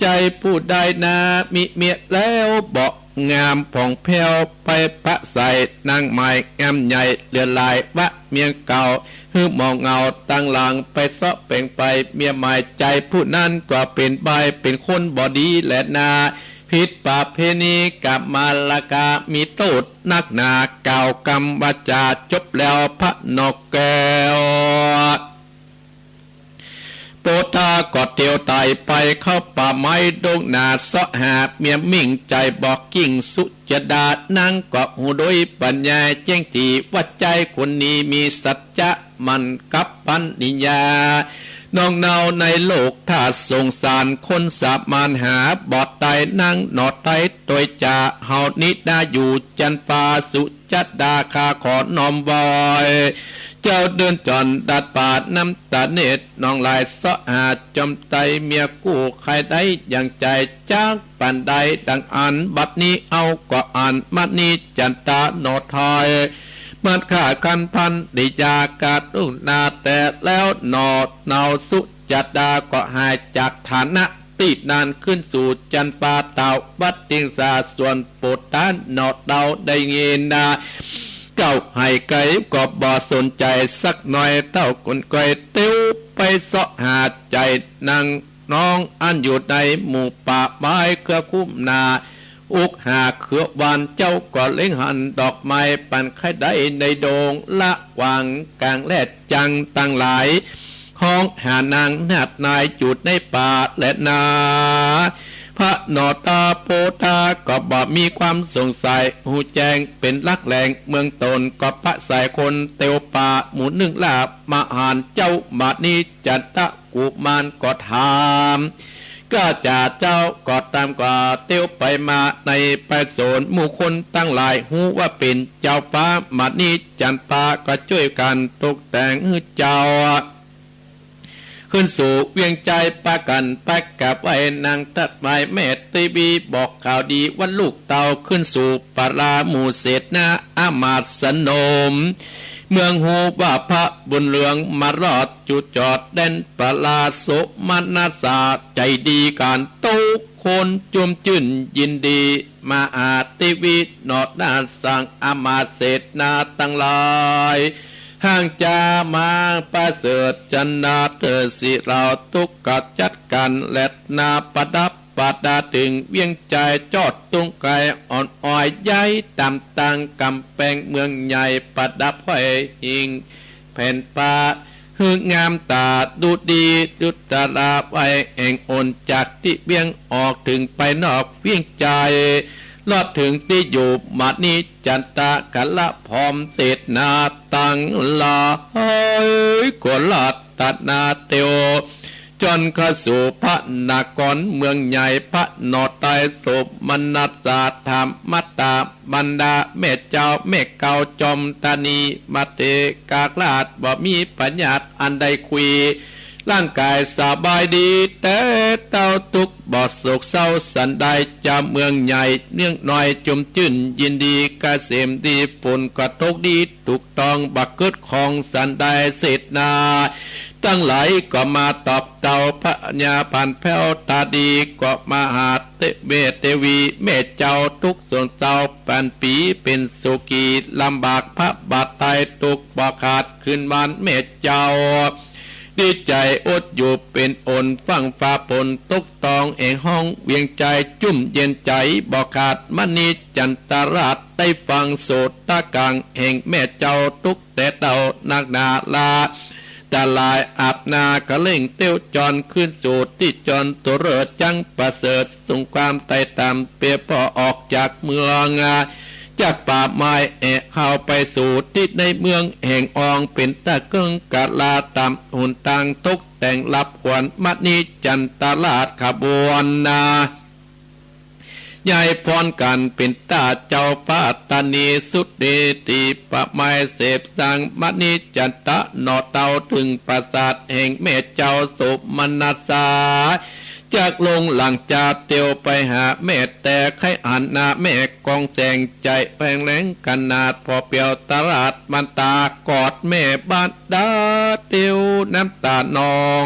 ใจ๋ผู้ใดนา มีเมียแล้วบ่งามผ่องแผ้ว ไปปะใส่นางหมายงามใหญ่ เหลือหลายว่าเมียเก่า หื้อหมองเหงาตังหลัง ไปเซาะแป๋งไปเมียใหม่ ใจ๋ผู้นั้นก็เป๋นใบ้เป๋นคนบ่ดีแลนา ผิดประเพณีกามาราคะ มีโต้ษนักหนา กล่าวกำวาจ๋าจบแล้ว พระหน่อแก้ว โปธาก็เตียวไต่ไปเข้าป่าไม้ดงนา เซาะหาเมียมิ่งใจ๋บ่กริ่งสุจดา นางก็ฮู้โดยปัญญาแจ้งดี ว่าใจ๋คนนี้มีสัจจะมั่นกับภรรยา น้องเนาในโลกถ้าสงสาร คนสามารถหาบ่ได้ นางหน่อต้อยตวยจ๋า เฮานี้นาอยู่จันฟ้า สุจดาข้าขอน้อมไหว้ เจ้าเดินจรดัดป่าน้ำตาเนตร น้องหลายเซาะหาจอมไตรเมียกู้ ใค่ได้อย่างใจ๋จักปานใด ดังอั้นบัดนี้เอาก็อั้น มณีจันตาหน่อต้อย มัดข้าคันภรรยากรุณาแต่แล้วหน่อ เนาสุจดาก็หายจากฐานะตี้นั้น ขึ้นสู่จันฟ้าเต้า วัดติงสา ส่วนโปธาหน่อเต้าได้ยินนา เก้าไหไกลก็บ่สนใจ๋สักหน่อย เต้าคนก้อยเตียวไปเซาะหาใจ๋นางน้องอันอยู่ในหมู่ป่าไม้เครือคุ้มนา อุกหาเครือวาน เจ้าก็เล็งหันดอกไม้ ปันใค่ได้ในดง ละหว่างกลางแลดจังตังหลาย ฮ้องหานางนาถนายอยู่ในป่าแลนา พระหน่อตาโปธาก็บ่มีความสงสัย ฮู้แจ้งเป๋นหลักแหล่ง เมืองตนก็ปะสายคนเตียวป่า หมู่นึ่งลาบมาหาร เจ้ามณีจันตะกุมารก็ถาม ก็จ่าเจ้าก็ต๋ามก็เตียวไปมาในป่าสน หมู่คนตังหลายฮู้ว่าเป๋นเจ้าฟ้ามณีจันตา ก็จ้วยกั๋นตกแต่งหื้อเจ้า ขึ้นสู่เวียงใจ๋ ปากั๋นไปกราบไหว้นางทัดไม้แม่เตวี บอกข่าวดีว่าลูกเต้าขึ้นสู่ปราหมู่เสนาอามาตย์สนม เมืองฮู้ว่าพระบุญเรืองมารอดจุจอดแดนปรา โสมนัสสาใจ๋ดีกั๋น ทุกคนจวมจื้นยินดี มหาเตวีหน่อนาถสั่งอามาตย์เสนาตังหลาย หากจะมาประเสริฐชนะเถิดสิเรา ตุ๊กจัดกั๋นแลนา ประดับประดาเถิงเวียงใจ๋ จอดตุงไกอ่อนอ้อยใหญ่ ต๋ามตั้งก๋ำแปงเมืองใหญ่ ประดับห้อยหิ้งแผ่นฟ้า หื้องามต๋าดูดี ดุจต๋าลาไว้แห่งอน จากตี้เวียงออกเถิงไปนอกเวียงใจ๋ ลอดเถิงตี้อยู่มณิจันตะ คละพร้อมเสนาตังหลาย ก็ราตนาเตียว จ๋อนเข้าสู่พระนครเมืองใหญ่ พระนอไตรโสมนัสสา ถามมาต๋าบรรดาแม่เจ้าแม่เก่า จอมธนีมาเตกาลาช บ่มีพยาธิอันใดคุย ร่างกายสบายดี แต่เต้าตุ๊กข์บ่โศกเศร้าสันใด จาวเมืองใหญ่เมืองน้อย จุ่มจื้นยินดี เกษมดี ฝนก็ตกดี ถูกต้อง บ่เกิดของสันใด เสนาตังหลายก็มาตอบเต้า พญาผ่านแผ้วต๋าดี ก็มาหาเตเวเตวีแม่เจ้า ทุกข์โศกเศร้าปันปี เป๋นสุขีลำบาก พระบาทต๋าย ตุ๊กข์บ่ขาดคืนวันแม่เจ้า ดีใจ๋อดอยู่เป๋นอน ฟังฟ้าฝนตกต้อง แอ่งฮ้องเวียงใจ๋ จุ่มเย็นใจ๋บ่ขาด มณิจันตราชได้ฟังโสตะก๋าง แห่งแม่เจ้าตุ๊กข์แต่เต้านักหนา ลาตาลายอาบหน้า ก็เร่งเตียวจ๋อนคืนสู่ตี้จ๋อน ตั๋วเรือจั๊งประเสริฐ ส่งความไต่ต๋ามเปีย ปอออกจากเมือง จากป่าไม้แอ่เข้าไปสู่ตี้ในเมืองแห่งออง เป๋นตาเกิ่งกาลา ต๋ามหนตางตกแต่งรับขวัญ มณิจันตราชขบวนนา ยายพรกันเป๋นตาเจ้าฟ้าตานี สุดดีตีประไมเสพสัง มณิจันตะหน่อเต้า เถิงปราสาทแห่งแม่เจ้าโสมนัสสา จากลงหลังจาเตียวไปหาแม่ แต่ใค่หันหน้าแม่กองแสง ใจ๋แผงแรงขนาด ผ่อเปียวตราชมันตา กอดแม่บรรดาเตียวน้ำต๋านอง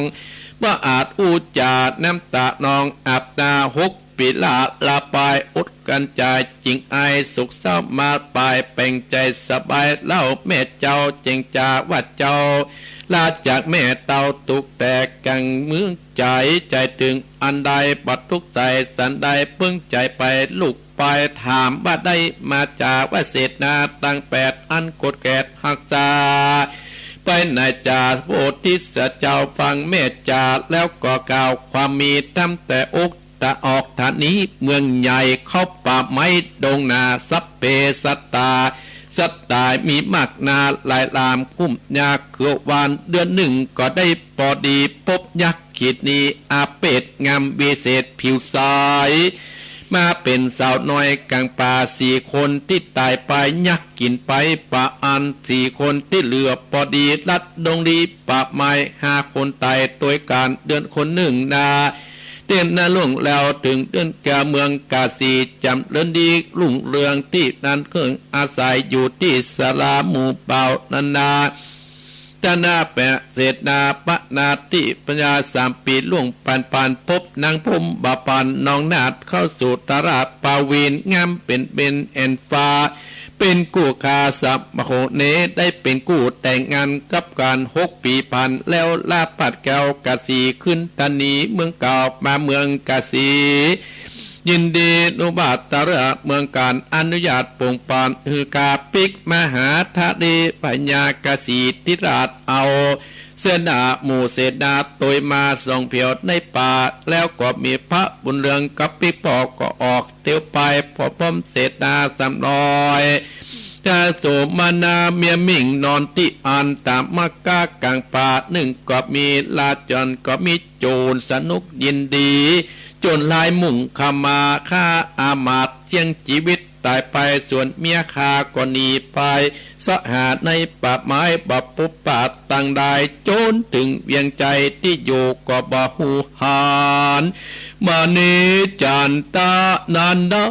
บ่อาจอู้จ๋า น้ำต๋านองอาบหน้า หกปี๋ละละปาย อดกั๋นจ๋า จึงอายโศกเศร้ามาปาย แป๋งใจ๋สบายเล่า แม่เจ้าเจ๋งจ๋าว่าเจ้า ลาจากแม่เต้าตุ๊กข์แต่กังเมืองใจ๋ ใจ๋เถิงอันใดบ่ตุ๊กข์ใสสันใด เปิ้งใจ๋ไปลูกไป ถามว่าได้มาจ๋า ว่าเสนาตังแปด อันโกรธแกดฮักษา ไปไหนจ๋า โพธิสัตว์เจ้าฟังแม่จ๋า แล้วก็กล่าวความมี ทำแต่อก ตะออกธนีเมืองใหญ่ เข้าป่าไม้ดงนา สัพเพสัตตา สัตว์ต๋ายมีมากนาหลายหลาม คุ้มยากเขือหวาน เดือนหนึ่งก็ได้ปอดี พบยักษ์ขีดนี อาเพศงามวิเศษผิวใส มาเป๋นสาวน้อยก๋างป่า สี่คนตี้ต๋ายไป ยักษ์กิ๋นไปปะอัน สี่คนตี้เหลือปอดี ลัดดงลีป่าไม้ ห้าคนต๋ายตวยกั๋น เดือนคนนึ่งนา เตียนนาล่วงแล้ว เถิงเดือนแก้วเมืองกาสี จ๋ำเริญดีรุ่งเรือง ตี้นั้นเคิ่งอาศัย อยู่ตี้ศาลาหมู่บ่าวนานา ตนาแปะเสนาปนาตี้พญา สามปี๋ล่วงผ่านผ่าน พบนางพรหมบาปานน้องนาฏ เข้าสู่ตราปาวิน งามเป๋นเบญแอ่นฟ้า เป๋นคู่คาสมโหเน ได้เป๋นคู่แต่งงานกับกั๋น หกปี๋ผ่านแล้ว ลาพัดแก้วกาสี ขึ้นธนีเมืองเก่า มาเมืองกาสี ยินดีอนุบาตเตอะเมืองก๋าน อนุญาตโป่งปาน หื้อกาปิ๊กมหาธารี พญากาสีธิราชเอา เสนาหมู่เสนาตวยมาสองเผียวในป่า แล้วก็มีพระบุญเรืองกับปิ๊กป้อก็ออกเตียวไป พร้อมเสนาสามร้อย ท้าวโสมนาเมียมิ่งนอนตี้อัน ต๋ามกะก๋างป่า นึ่งก็มีลาจรก็มีโจร สนุกยินดี โจรหลายมุ่งเข้ามา ข้าอามาตย์เสี่ยงจีวิตต๋ายไป ส่วนเมียข้าก็หนีไป เสาะหาในป่าไม้บ่พบปะตังใด โจรเถิงเวียงใจ๋ตี้อยู่ก็บ่ฮู้หัน มณีจันตะนั้นนะ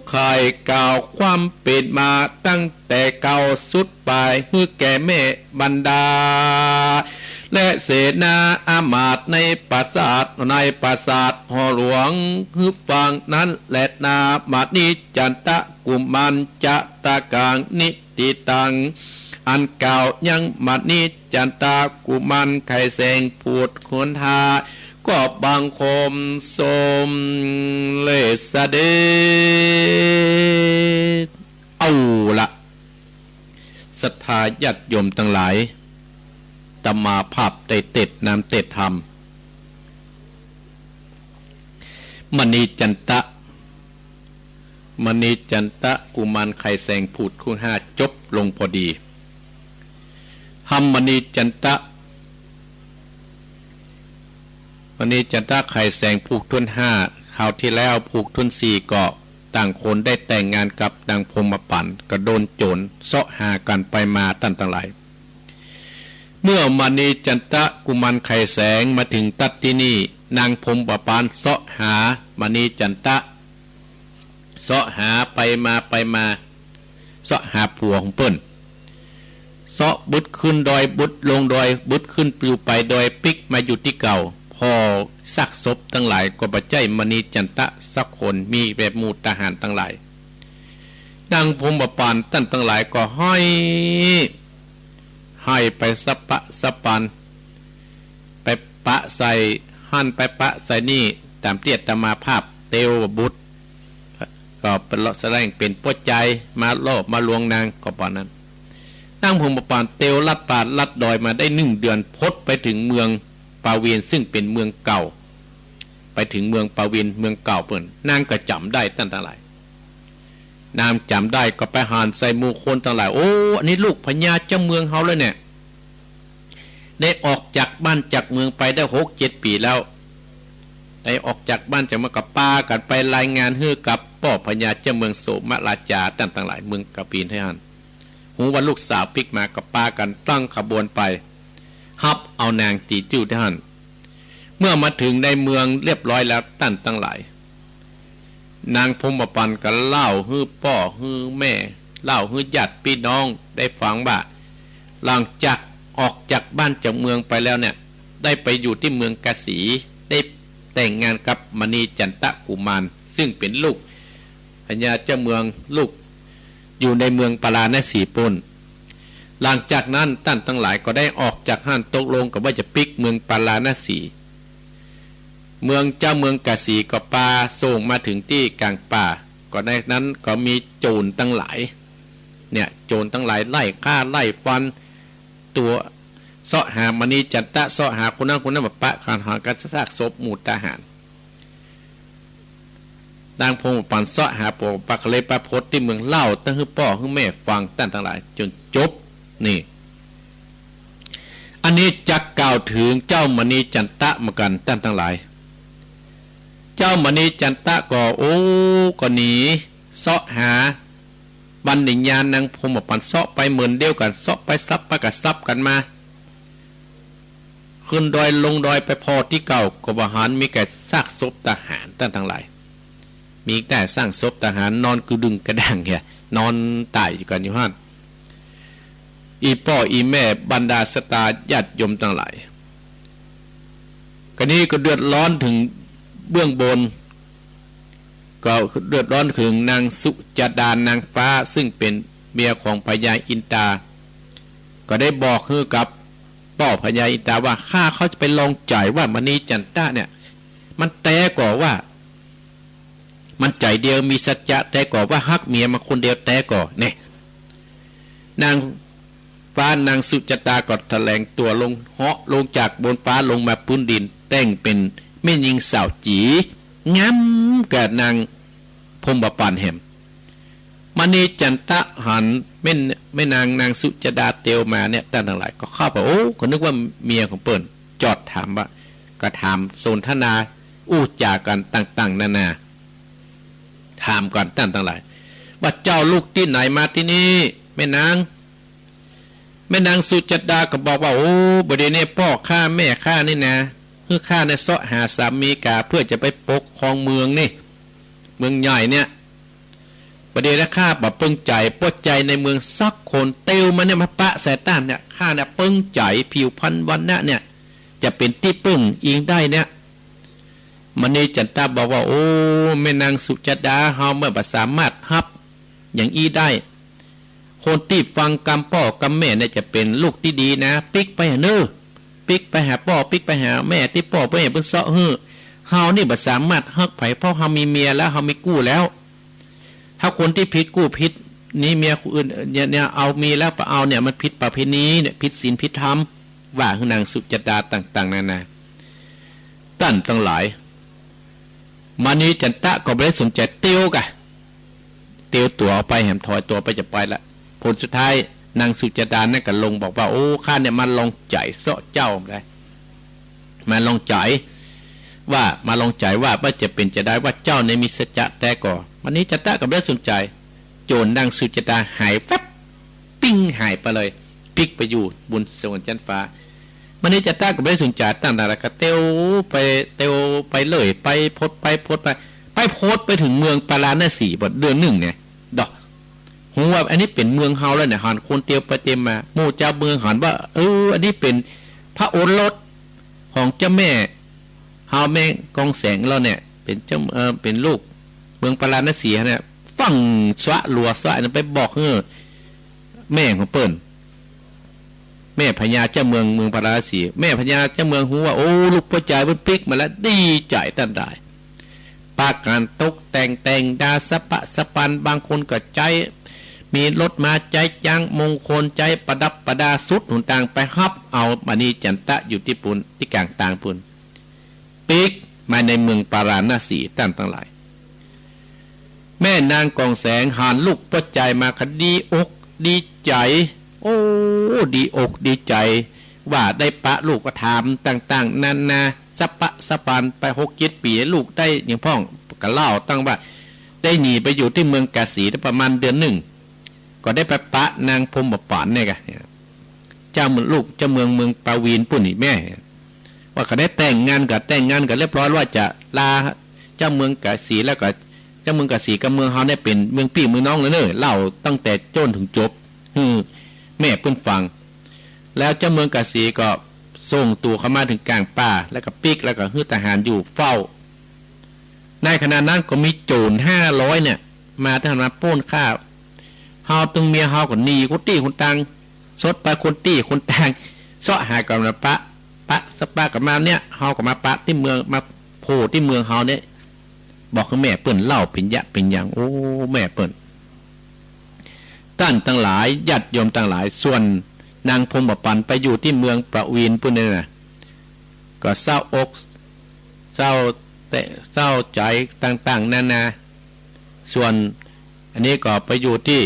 ใค่กล่าวความเป๋นมาตั้งแต่เก๊าสุดปาย หื้อแก่แม่บรรดา และเสนาอามาตย์ในปราสาท ในปราสาทหอหลวง หื้อฟังนั้นแลนา มณีจันตะกุมารจะตะกังนิติตัง อันกล่าวยังมณีจันตะกุมาร ไขแสงผูดหนหา ก็บังคมสมเร็จเสด็จ เอาละ ศรัทธาญาติโยมตังหลาย ตมาภาพได้เตสน์นามเตสน์ธรรม มณีจันตะ มณีจันตะกุมารไขแสงผูกทุ่นห้าจบลงพอดี ธรรมมณีจันตะ มณีจันตะไขแสงผูกทุ่นห้า คราวตี้แล้วผูกทุ่นสี่ก็ต่างคนได้แต่งงานกับนางพรหมปัณฑ์ ก็โดนโจ๋รเซาะหากั๋นไปมาต้านตังหลาย เมื่อมณีจันตะกุมารไขแสงมาเถิงตั๊ดตี้นี่ นางพรหมปัณฑ์เซาะหามณีจันตะ เซาะหาไปมาไปมา เซาะหาผัวของเปิ้น เซาะบึดขึ้นดอย บึดลงดอย บึดขึ้นอยู่ปลายดอย ปิ๊กมาอยู่ตี้เก่า ผ่อซากศพตังหลายก็บ่ใจ้มณีจันตะสักคน มีแต่หมู่ทหารตังหลาย นางพรหมปัณฑ์ต้านตังหลายก็ห้อย ห้อยไปสะปะสะปาน ไปปะใส่หั้นไปปะใส่นี่ ต๋ามตี้อาตมาภาพเตียวบ่บุด ก็เป๋นเลาะแสดงเป๋นปัจจัยมาล่อมาลวงนางก็ปานนั้น นางพรหมปัณฑ์เตียวลัดป่าลัดดอยมาได้หนึ่งเดือน พดไปเถิงเมืองปาเวน ซึ่งเป๋นเมืองเก่า ไปเถิงเมืองปาเวน เมืองเก่าเปิ้น นางก็จ๋ำได้ต้านตังหลาย นางจ๋ำได้ก็ไปหาญใส่หมู่คนตังหลาย โอ้ อันนี้ลูกพญาเจ้าเมืองเฮาเลยเนี่ย ได้ออกจากบ้านจากเมืองไปได้หกเจ็ดปี๋แล้ว ได้ออกจากบ้านจากเมืองก็ปากั๋นไปรายงานหื้อกับป้อพญาเจ้าเมืองโสมราชาต้านตังหลาย เมืองปาเวนตี้หั้น ฮู้ว่าลูกสาวปิ๊กมาก็ปากั๋นตั้งขบวนไป ฮับเอานางตี๋จู้ตี้หั้น เมื่อมาเถิงในเมืองเรียบร้อยแล้วต้านตังหลาย นางพรหมปัณฑ์ก็เล่าหื้อป้อหื้อแม่ เล่าหื้อญาติปี้น้องได้ฟังว่า หลังจากออกจากบ้านจากเมืองไปแล้วเนี่ย ได้ไปอยู่ตี้เมืองกาสี ได้แต่งงานกับมณีจันตะกุมาร ซึ่งเป๋นลูกพญาเจ้าเมือง ลูกอยู่ในเมืองปาราณสีปู๊น หลังจากนั้นต้านตังหลายก็ได้ออกจากหั้น ตกลงกั๋นว่าจะปิ๊กเมืองปาราณสี เมืองเจ้าเมืองกาสีก็ปาส่งมาเถิงตี้ก๋างป่า ก็ในนั้นก็มีโจ๋รตังหลาย เนี่ย โจ๋รตังหลายไล่ฆ่าไล่ฟัน ตั๋วเซาะหามณีจันตะ เซาะหาคนนั้นคนนั้น มาปะกั๋นหากั๋นซากศพหมู่ทหาร นางพรหมปัณฑ์เซาะหาป้อปะก็เลยไปปะพดตี้เมือง เล่าตึงหื้อป้อหื้อแม่ฟังต้านตังหลายจ๋นจบ นี่ อันนี้จักกล่าวเถิงเจ้ามณีจันตะเหมือนกั๋นต้านตังหลาย เจ้ามณีจันตะก็ โอ้ ก็หนีเซาะหา บัณฑิตญาณนางพรหมปัณฑ์ เซาะไปเหมือนเดียวกั๋น เซาะไปสับไปก็สับกั๋นมา ขึ้นดอยลงดอยไปผ่อตี้เก่า ก็บ่หัน มีแต่ซากศพทหารต้านตังหลาย มีแต่ซากศพทหารนอนกระดึ่งกระด่างเนี่ย นอนต๋ายอยู่กั๋นอยู่หั้น อี่ป้ออี่แม่บรรดาศรัทธาญาติโยมตังหลาย กะนี้ก็เดือดร้อนเถิงเบื้องบน ก็เดือดร้อนเถิงนางสุจดานางฟ้า ซึ่งเป๋นเมียของพญาอินตา ก็ได้บอกหื้อกับป้อพญาอินตาว่า ข้าเขาจะไปลองใจ๋ว่ามณีจันตะเนี่ย มันแต๊ก่อว่า มันใจ๋เดียวมีสัจจะแต๊ก่อว่าฮักเมียมันคนเดียวแต๊ก่อ เนี่ย นางฟ้านางสุจดาก็แถลงตั๋วลง เหาะลงจากบนฟ้าลงมาปื๊นดิน แต่งเป๋นแม่ญิงสาวจี๋ งามกับนางพรหมปัณฑ์แหม มณีจันตะหันแม่ แม่นางนางสุจดาเตียวมาเนี่ย ต้านตังหลายก็เข้าไป โอ้ ก็นึกว่าเมียของเปิ้น จอดถามว่า ก็ถามสนทนาอู้จ๋ากั๋นต่างๆ นานา ถามกั๋นต้านตังหลาย ว่าเจ้าลูกตี้ไหนมาตี้นี่ แม่นาง แม่นางสุจดาก็บอกว่า โอ้ บ่ดีเนี่ย ป้อข้าแม่ข้านี่นะ คือข้าเนี่ยเซาะหาสามีก๋า เพื่อจะไปปกครองเมืองนี่ เมืองใหญ่เนี่ย บ่ดีนะ ข้าบ่เปิงใจ๋ ป้อใจ๋ในเมืองสักคน เตียวมาเนี่ยมาปะใส่ต้านเนี่ย ข้าเนี่ยเปิงใจ๋ ผิวพรรณวรรณะเนี่ย จะเป๋นตี้เปิ้งอิงได้เนี่ย มณีจันตะบอกว่า โอ้ แม่นางสุจดา เฮาบ่สามารถฮับอย่างอี้ได้ คนตี้ฟังกำป้อกำแม่เนี่ยจะเป๋นลูกตี้ดีนะ ปิ๊กไปหาเน่อ ปิ๊กไปหาป้อ ปิ๊กไปหาแม่ตี้ป้อเปิ้น เปิ้นเซาะหื้อ เฮานี่บ่สามารถฮักใผ เพราะเฮามีเมียแล้ว เฮามีกู้แล้ว ถ้าคนตี้ผิดกู้ผิดหนีเมียคนอื่นเนี่ย เนี่ย เอามีแล้วบ่เอาเนี่ย มันผิดประเพณีเนี่ย ผิดศีลผิดธรรม ว่าหื้อนางสุจาตาต่างๆ นานา ต้านตังหลาย มณีจันตะก็บ่ได้สนใจ๋ เตียวก่ะ เตียวตั๋วออกไป แหมถอยตั๋วไปจะไปละ ผลสุดท้ายนางสุจาตานั้นก็ลงบอกว่า โอ้ ข้าเนี่ยมาลองใจ๋เซาะเจ้าได้ มาลองใจ๋ว่า มาลองใจ๋ว่า ว่าจะเป๋นจาใด ว่าเจ้าเนี่ยมีสัจจะแต๊ก่อ มณีจันตะก็บ่ได้สนใจ๋ โจรนางสุจาตาหายแว็บ ปิ้งหายไปเลย ปิ๊กไปอยู่บนสวรรค์จั๊นฟ้า มณีจันตะก็บ่ได้สนใจ๋ ต้านตังหลายก็เตียวไป เตียวไปเรื่อย ไปพดไปพดไป ไปพดไปเถิงเมืองปาราณสี บ่เดือนนึ่งเนี่ย ดอก ฮู้ว่าอันนี้เป๋นเมืองเฮาแล้วเนี่ย หันคนเตียวไปเตียวมา หมู่จาวเมืองหันว่า เออ อันนี้เป๋นพระโอรสของเจ้าแม่เฮา แม่กองแสงเราเนี่ย เป๋นเจ้า เอ่อ เป๋นลูกเมืองปาราณสีเนี่ย ฟั่งซะลัวซะอันนั้นไปบอกหื้อแม่ของเปิ้น แม่พญาเจ้าเมืองเมืองปาราณสี แม่พญาเจ้าเมืองฮู้ว่า โอ้ ลูกป้อจายเปิ้นปิ๊กมาแล้ว ดีใจ๋ตันใด ปะก๋านตกแต่ง แต่งดาสะปะสะปัน บางคนก็ใจ๊มีรถมา ใจ๊จ๊างมงคล ใจ๊ประดับประดาสุดหนตาง ไปฮับเอามณีจันตะอยู่ตี้ปู้น ตี้ก๋างตางปู้น ปิ๊กมาในเมืองปาราณสี ต้านตังหลาย แม่นางกองแสงหันลูกป้อจายมาก็ดีอกดีใจ๋ โอ้ ดีอกดีใจ๋ ว่าได้ปะลูก ก็ถามต่างๆ นานา สะปะสะปันไป หกเจ็ดปี๋ ลูกได้หยังพ่อง ก็เล่าตั้งว่า ได้หนีไปอยู่ตี้เมืองกาสีได้ประมาณเดือนนึ่ง ก็ได้ไปปะนางพรหมปานเนี่ยก่ะ เจ้าเมือง ลูกเจ้าเมืองเมืองปาวีณปู้นนี่แม่ ว่าเขาได้แต่งงานกั๋น แต่งงานกั๋นเรียบร้อย ว่าจะลาเจ้าเมืองกาสี แล้วก็เจ้าเมืองกาสีกับเมืองเฮาเนี่ยเป๋นเมืองปี้เมืองน้องเลยเน่อ เล่าตั้งแต่โจ้นเถิงจบหื้อแม่เปิ้นฟัง แล้วเจ้าเมืองกาสีก็ส่งตั๋วเข้ามาเถิงก๋างป่า แล้วก็ปิ๊ก แล้วก็หื้อทหารอยู่เฝ้า ในขณะนั้นก็มีโจ๋รห้าร้อยเนี่ย มา ทหารมาปล้นข้า เฮาตึงเมียเฮาก็หนีคนตี้คนตาง สดไปคนตี้คนตาง เซาะหากั๋นมาปะ ปะสะปะกั๋นมาเนี่ย เฮาก็มาปะตี้เมือง มาโผล่ตี้เมืองเฮาเนี่ย บอกหื้อแม่เปิ้นเล่าเป๋นยะเป๋นอย่าง โอ้ แม่เปิ้น ต้านตังหลาย ญาติโยมตังหลาย ส่วนนางพรหมปานไปอยู่ตี้เมืองปาวีณปู้นเนี่ยนะ ก็เศร้าอก เศร้าแต่ เศร้าใจ๋ต่างๆ นานา ส่วนอันนี้ก็ไปอยู่ตี้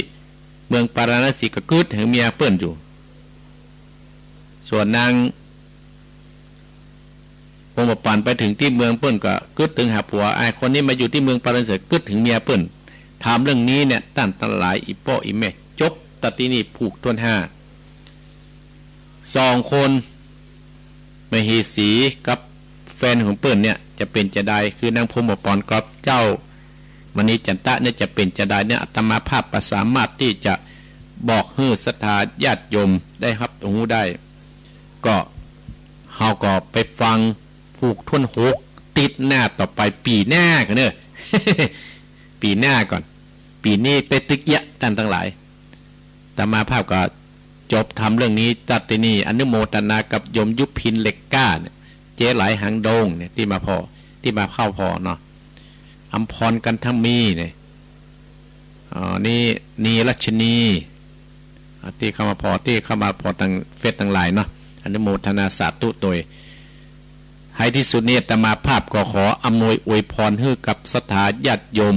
เมืองปาราณสี ก็กึ๊ดเถิงเมียเปิ้นอยู่ ส่วนนางพรหมปานไปเถิงตี้เมืองเปิ้นก็กึ๊ดเถิงหาผัว ไอ้คนนี้มาอยู่ตี้เมืองปาราณสี กึ๊ดเถิงเมียเปิ้น ถามเรื่องนี้เนี่ย ต้านตังหลาย อี่ป้ออี่แม่ จบตัดตี้นี่ผูกถ้วนห้า สองคน มเหสีกับแฟนของเปิ้นเนี่ยจะเป๋นจาใด คือนางพรหมปานกับเจ้ามณีจันตะเนี่ยจะเป๋นจาใดเนี่ย อาตมาภาพก็สามารถตี้จะบอกหื้อศรัทธาญาติโยมได้ฮับฮู้ได้ ก็ เฮาก็ไปฟังผูกถ้วนหก ติดหน้าต่อไปปี๋หน้าก่อนเน่อ ปี๋หน้าก่อน ปี๋นี้ไปตึกเยียะต้านตังหลาย อาตมาภาพก็จบธรรมเรื่องนี้ตัดตี้นี่ อนุโมทนากับโยมยุพินเหล็กกล้าเนี่ย เจ๊ไหลหางดงเนี่ย ตี้มาผ่อ ตี้มาเข้าผ่อเนาะ อำพรกันทมีเนี่ย อ๋อ นี่ นีรัชนี อ่า ตี้เข้ามาผ่อ ตี้เข้ามาผ่อตางเฟซตังหลายเนาะ อนุโมทนาสาธุโตย ในตี้สุดนี้อาตมาภาพก็ขออำนวยอวยพรหื้อกับศรัทธาญาติโยม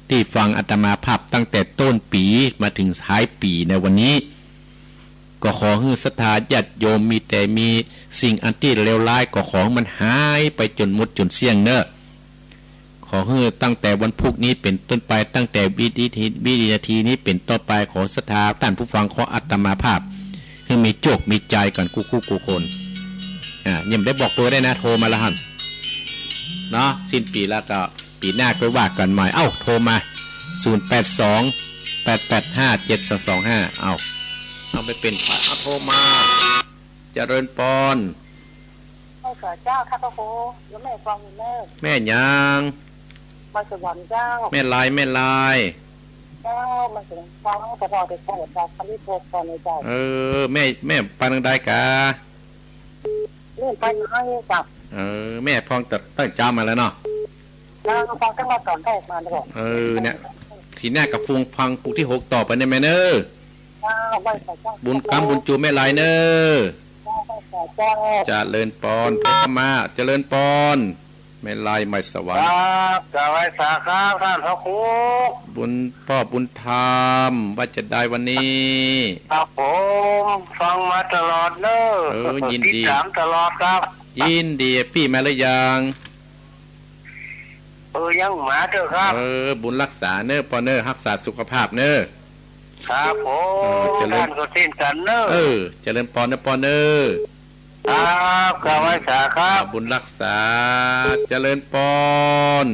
ตี้ฟังอาตมาภาพตั้งแต่ต้นปี๋มาเถิงท้ายปี๋ในวันนี้ ก็ขอหื้อศรัทธาญาติโยมมีแต่มีสิ่งอันตี้เลวร้าย ก็ขอหื้อมันหายไปจ๋นหมดจ๋นเสี้ยงเน่อ ขอหื้อตั้งแต่วันพุธนี้เป๋นต้นไป ตั้งแต่วินาที วินาทีนี้เป๋นต้นไป ขอศรัทธาต้านผู้ฟัง ขออาตมาภาพ หื้อมีโจคมีชัยกั๋นกู้คู่กู้คน อ่า ยังบ่ได้บอกเบอร์ได้นะ โทรมาละหั้น เนาะ สิ้นปี๋แล้วก็ปี๋หน้าค่อยว่ากั๋นใหม่ เอ้า โทรมา ศูนย์แปดสอง แปดแปดห้า เจ็ดสองสองห้า เอ้า เอาไปเป๋นสาย เอาโทรมา เจริญปอน ไหว้สาเจ้าค่ะพระครู แล้วแม่ฟังอยู่เนิ่น แม่หยัง มาสวรรค์เจ้า แม่ลาย แม่ลาย เจ้า มาถึงฟังแต่พอแต่เปิดดาวคาริโทรก่อนเลยเจ้า เออ แม่ แม่ไปตางใดกา เล่นไปให้กับ เออ แม่ฟังแต่ตั้งเจ๊ามาแล้วเนาะ เจ้า ฟังตั้งแต่ตอนแรกมาเลย เออ เนี่ย ทีหน้าก็ฟัง ฟังผูกที่หกต่อไปเนี่ยแม่เน่อ เจ้า ไหว้สาเจ้า บุญค้ำบุญจูแม่ลายเน่อ เจ้า เจ้า เจริญปอน โทรเข้ามา เจริญปอน แม่ลายใหม่สวรรค์ ครับ กราบไหว้สาครับ ท่านพระครู บุญ ป้อบุญธรรม ว่าจะใดวันนี้ ครับผม ฟังมาตลอดเน้อ เออ ยินดี ติดตามตลอดครับ ยินดี ปี้มาหรือยัง เออ ยังมาเต๊อะครับ เออ บุญรักษาเน้อปอเน้อ ฮักษาสุขภาพเน้อ ครับผม เออ เจริญ ต้านก็เช่นกั๋นเน้อ เออ เจริญปอนเน้อปอเน้อ ครับ กราบไหว้สาครับ อ่า บุญรักษา เจริญปอน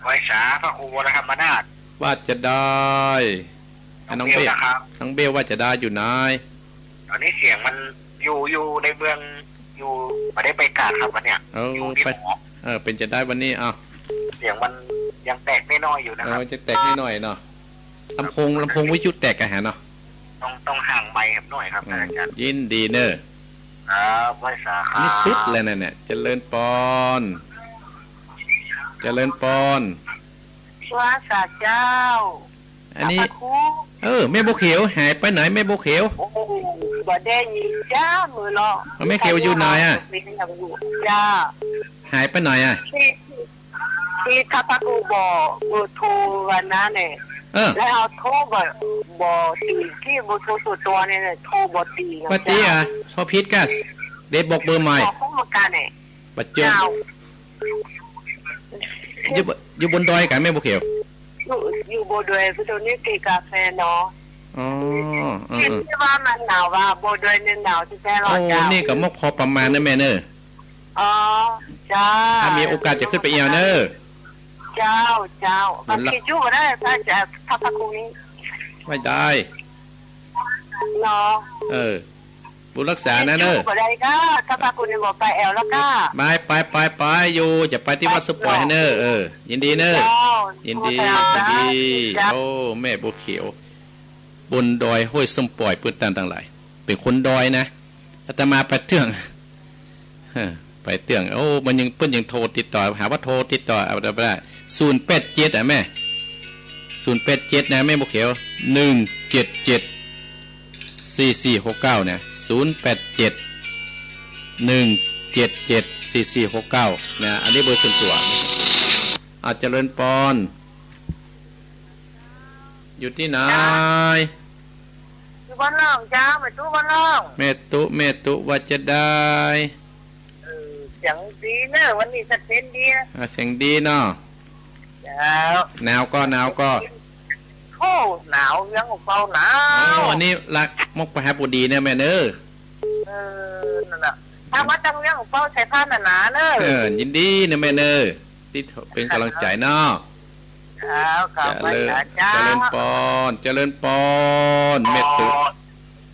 ไหว้สาพระครูวรธรรมนาถ ว่าจะใด อ่ะ น้องเบ้ว น้องเบ้วนะครับ น้องเบ้วว่าจะใดอยู่ไหน ตอนนี้เสียงมันอยู่ อยู่ในเมือง อยู่ บ่ได้ไปกาดครับวันเนี้ย เออ อยู่ที่ ไป หอ เออ เป๋นจะใดวันนี้ อ้าว เสียงมันยังแตกน้อยๆอยู่นะครับ เออ จะแตกน้อยๆเนาะ ลำโพง ลำโพงวิทยุแตกอะฮะเนาะ ต้อง ต้องห่างไมค์ครับหน่อยครับ เออ อาจารย์ ยินดีเน้อ ครับ ไหว้สาครับ นี่สุดเลยนะเนี่ย เจริญปอน เจริญปอน ไหว้สาเจ้า อันนี้ พระครู เออ แม่บัวเขียว หายไปไหนแม่บัวเขียว โอ้ บ่ได้ยินจ้ามื้อเนาะ เอาแม่เขียวอยู่ไหนอะ เจ้า หายไปไหนอะ ที่ ตี้ท่านพระครูบ่ บ่โทรวันนั้นเนี่ย เออ แล้วเฮาโทรบ่ บ่ติด ตี้บ่โทรส่วนตั๋วเนี่ย โทรบ่ติดนะ บ่ติดอะ เจ้า โทรผิดกะ เดี๋ยวบอกเบอร์ใหม่ บอกพวกเหมือนกันเนี่ย บ่เจิง เจ้า อยู่บ- อยู่บนดอยกะแม่บัวเขียว อยู่ อยู่บนดอย คือตรงนี้ติดกาแฟเนาะ อ๋อ เออ เห็น เออ ตี้ว่ามันหนาวว่า บนดอยเนี่ยหนาวแต๊ๆ โอ้ เนาะเจ้า นี่ก็มกพอประมาณนะแม่เน้อ อ๋อ เจ้า ถ้ามีโอกาสจะขึ้นไปเยี่ยมเน้อ เจ้า เจ้า บุญรัก บางทีอยู่บ่ได้ พระอาจารย์ พระ พระครูนี่ ไม่ได้ เนาะ เออ บุญรักษานะเน้อ อยู่บ่ได้ก้า ถ้าพระครูนี่บ่ไปแอวแล้วก้า ไป ไป ไป ไป อยู่ จะไปตี้วัดส้มป่อยเน้อ เออ ยินดีเน้อ เจ้า ยินดี เจ้า ยินดี เจ้า โอ้ แม่บัวเขียว บนดอยห้วยส้มป่อย เปิ้นต้านตังหลาย เป๋นคนดอยนะ อาตมาไปเตื้อง เออ ไปเตื้อง โอ้ มันยัง เปิ้นยังโทรติดต่อ หาว่าโทรติดต่อ เอาได้บ่ได้ ศูนย์แปดเจ็ด อะแม่ ศูนย์แปดเจ็ด นะแม่บัวเขียว หนึ่งเจ็ดเจ็ด สี่สี่หกเก้า นะ ศูนย์แปดเจ็ด หนึ่งเจ็ดเจ็ด สี่สี่หกเก้า นะ อันนี้เบอร์ส่วนตั๋ว อ่ะ เจริญปอน อยู่ตี้ไหน อยู่บ้านล่องเจ้า แม่ตุ๊บ้านล่อง แม่ตุ๊ แม่ตุ๊ ว่าจะใด เออ เสียงดีเน้อ วันนี้ชัดเจนดีนะ อ่ะ เสียงดีเนาะ เจ้า หนาวก่อ หนาวก่อ โอ้ หนาว เวียงของเปาหนาว โอ้ อันนี้ละ มกพระหัตถ์บ่ดีเนี่ยแม่เน้อ เออ นั่นน่ะ ถ้าว่าตังเวียงของเปาใส่ผ้าหนาๆเน้อ เออ ยินดีเน้อแม่เน้อ ตี้เป๋นก๋ำลังใจ๋เนาะ ครับ ครับ เจริญ ไหว้สาเจ้า เจริญปอน เจริญปอน แม่ตุ๊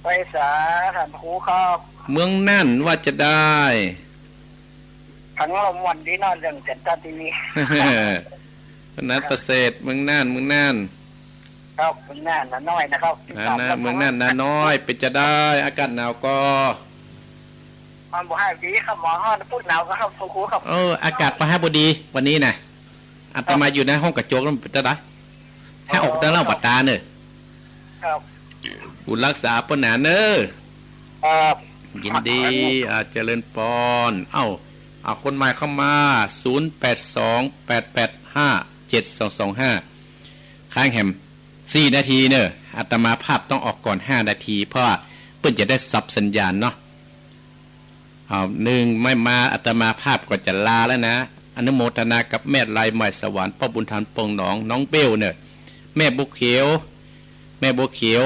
ไหว้สา ท่านครูครับ เมืองน่านว่าจะใด ฟังลมม่วนดีเนาะ เรื่องจันทร์ทีวี นั้นประเสริฐ เมืองน่าน เมืองน่าน ครับ เมืองน่านนาน้อยนะครับ นาน้อย เมืองน่านนาน้อย เป๋นจะใด อากาศหนาวก่อ มันบ่ฮักดีครับ หมอฮ้อน พูดหนาวก็ครับ ครูครับ เออ อากาศบ่ฮักบ่ดี วันนี้นะ อาตมาอยู่ในห้องกระจกแล้วมันเป๋นจะใด ให้ออกตาเล่าบ่ตาเน้อ ครับ บุญรักษาเปิ้นหนาเน้อ ครับ ยินดี อ่า เจริญปอน เอ้า เอาคนใหม่เข้ามา ศูนย์แปดสอง แปดแปดห้า เจ็ดสองสองห้า ค้างแหม สี่นาทีเน้อ อาตมาภาพต้องออกก่อนห้านาที เพราะว่าเปิ้นจะได้สับสัญญาณเนาะ เอา นึ่งไม่มา อาตมาภาพก็จะลาแล้วนะ อนุโมทนากับแม่ลายใหม่สวรรค์ ป้อบุญธรรม ปงหนอง น้องเบ้วเน้อ แม่บัวเขียว แม่บัวเขียว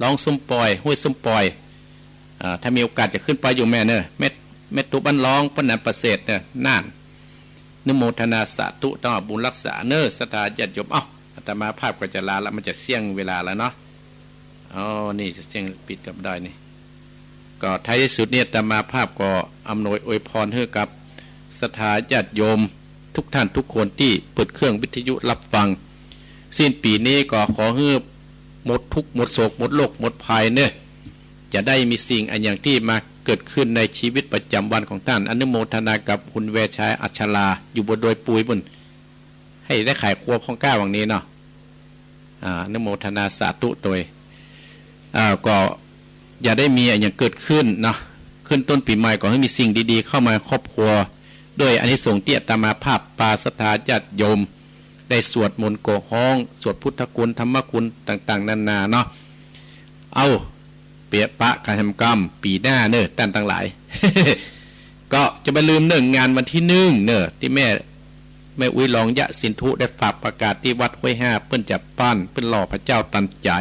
ร้องส้มป่อย ห้วยส้มป่อย อ่า ถ้ามีโอกาสจะขึ้นไปอยู่แม่เน้อ แม่ แม่ตุ๊บ้านล่อง ป้อหนานประเสริฐเน้อ น่าน อนุโมทนาสาธุ ต้องเอาบุญรักษาเน้อ ศรัทธาญาติโยม เอ้า อาตมาภาพก็จะลาละ มันจะเสี้ยงเวลาแล้วเนาะ อ๋อ นี่จะเสี้ยงปิดกับได้นี่ ก็ท้ายที่สุดนี่อาตมาภาพก็อำนวยอวยพรหื้อกับศรัทธาญาติโยมทุกท่านทุกคนตี้เปิดเครื่องวิทยุรับฟัง สิ้นปี๋นี้ก็ขอหื้อหมดทุกข์หมดโศกหมดโรคหมดภัยเน้อ จะได้มีสิ่งอันอย่างตี้มาเกิดขึ้นในชีวิตประจำวันของต้าน อนุโมทนากับคุณแวชัย อัชรา อยู่บนดอยปุยปู๊น ให้ได้ขายครัวพ่องกล้าหว่างนี้เนาะ อ่า อนุโมทนาสาธุโตย อ่า ก็อย่าได้มีอันอย่างเกิดขึ้นเนาะ ขึ้นต้นปี๋ใหม่ก็หื้อมีสิ่งดีๆ เข้ามาครอบครัว ด้วยอานิสงส์ตี้อาตมาภาพปาศรัทธาญาติโยม ได้สวดมนต์โกฮ้อง สวดพุทธคุณ ธรรมคุณต่างๆ นานาเนาะ เอ้า เปียปะกั๋นแหมกำปี๋หน้าเน่อ ต้านตังหลาย ก็จะบ่ลืมเน่อ งานวันตี้หนึ่งเน่อ ตี้แม่ แม่อุ๊ยรองยะสินธุได้ฝากประกาศตี้วัดห้วยห้า เปิ้นจะปั้น เปิ้นหล่อพระเจ้าตันใจ๋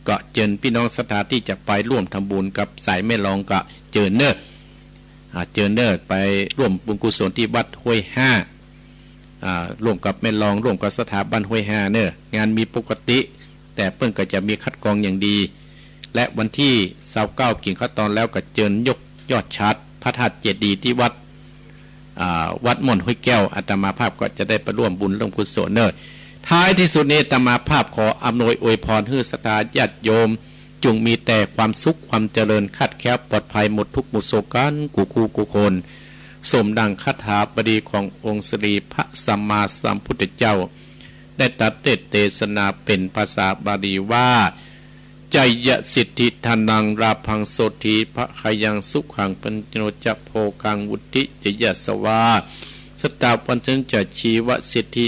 ก็เจิญปี้น้องศรัทธาตี้จะไปร่วมทำบุญกับสายแม่รองก็เจิญเน่อ อ่า เจิญเน่อ ไปร่วมบุญกุศลตี้วัดห้วยห้า อ่า ร่วมกับแม่รอง ร่วมกับศรัทธาบ้านห้วยห้าเน่อ งานมีปกติ แต่เปิ้นก็จะมีคัดกรองอย่างดี และวันตี้ซาวเก้า กิ๋นข้าวตอนแล้วก็เจิญยกยอดฉัตรพระธาตุเจดีย์ตี้วัด อ่า วัดม่อนห้วยแก้ว อาตมาภาพก็จะได้ไปร่วมบุญร่วมกุศลเน่อ ท้ายตี้สุดนี้อาตมาภาพขออำนวยอวยพรหื้อศรัทธาญาติโยม จุ่งมีแต่ความสุขความเจริญ คลาดแคล้วปลอดภัย หมดทุกข์หมดโศกกั๋นกู้คู่กู้คน สมดังคาถาบาลีขององค์สรีพระสัมมาสัมพุทธเจ้า ได้ตรัสเตสนาเป๋นภาษาบาลีว่า ชัยยะสิทธิธนังลาภังโสตถีภะคะยังสุขังพลังจะโนจะโภคังวุฒิจะยะสวา สตาวันตังจะชีวะสิทธิ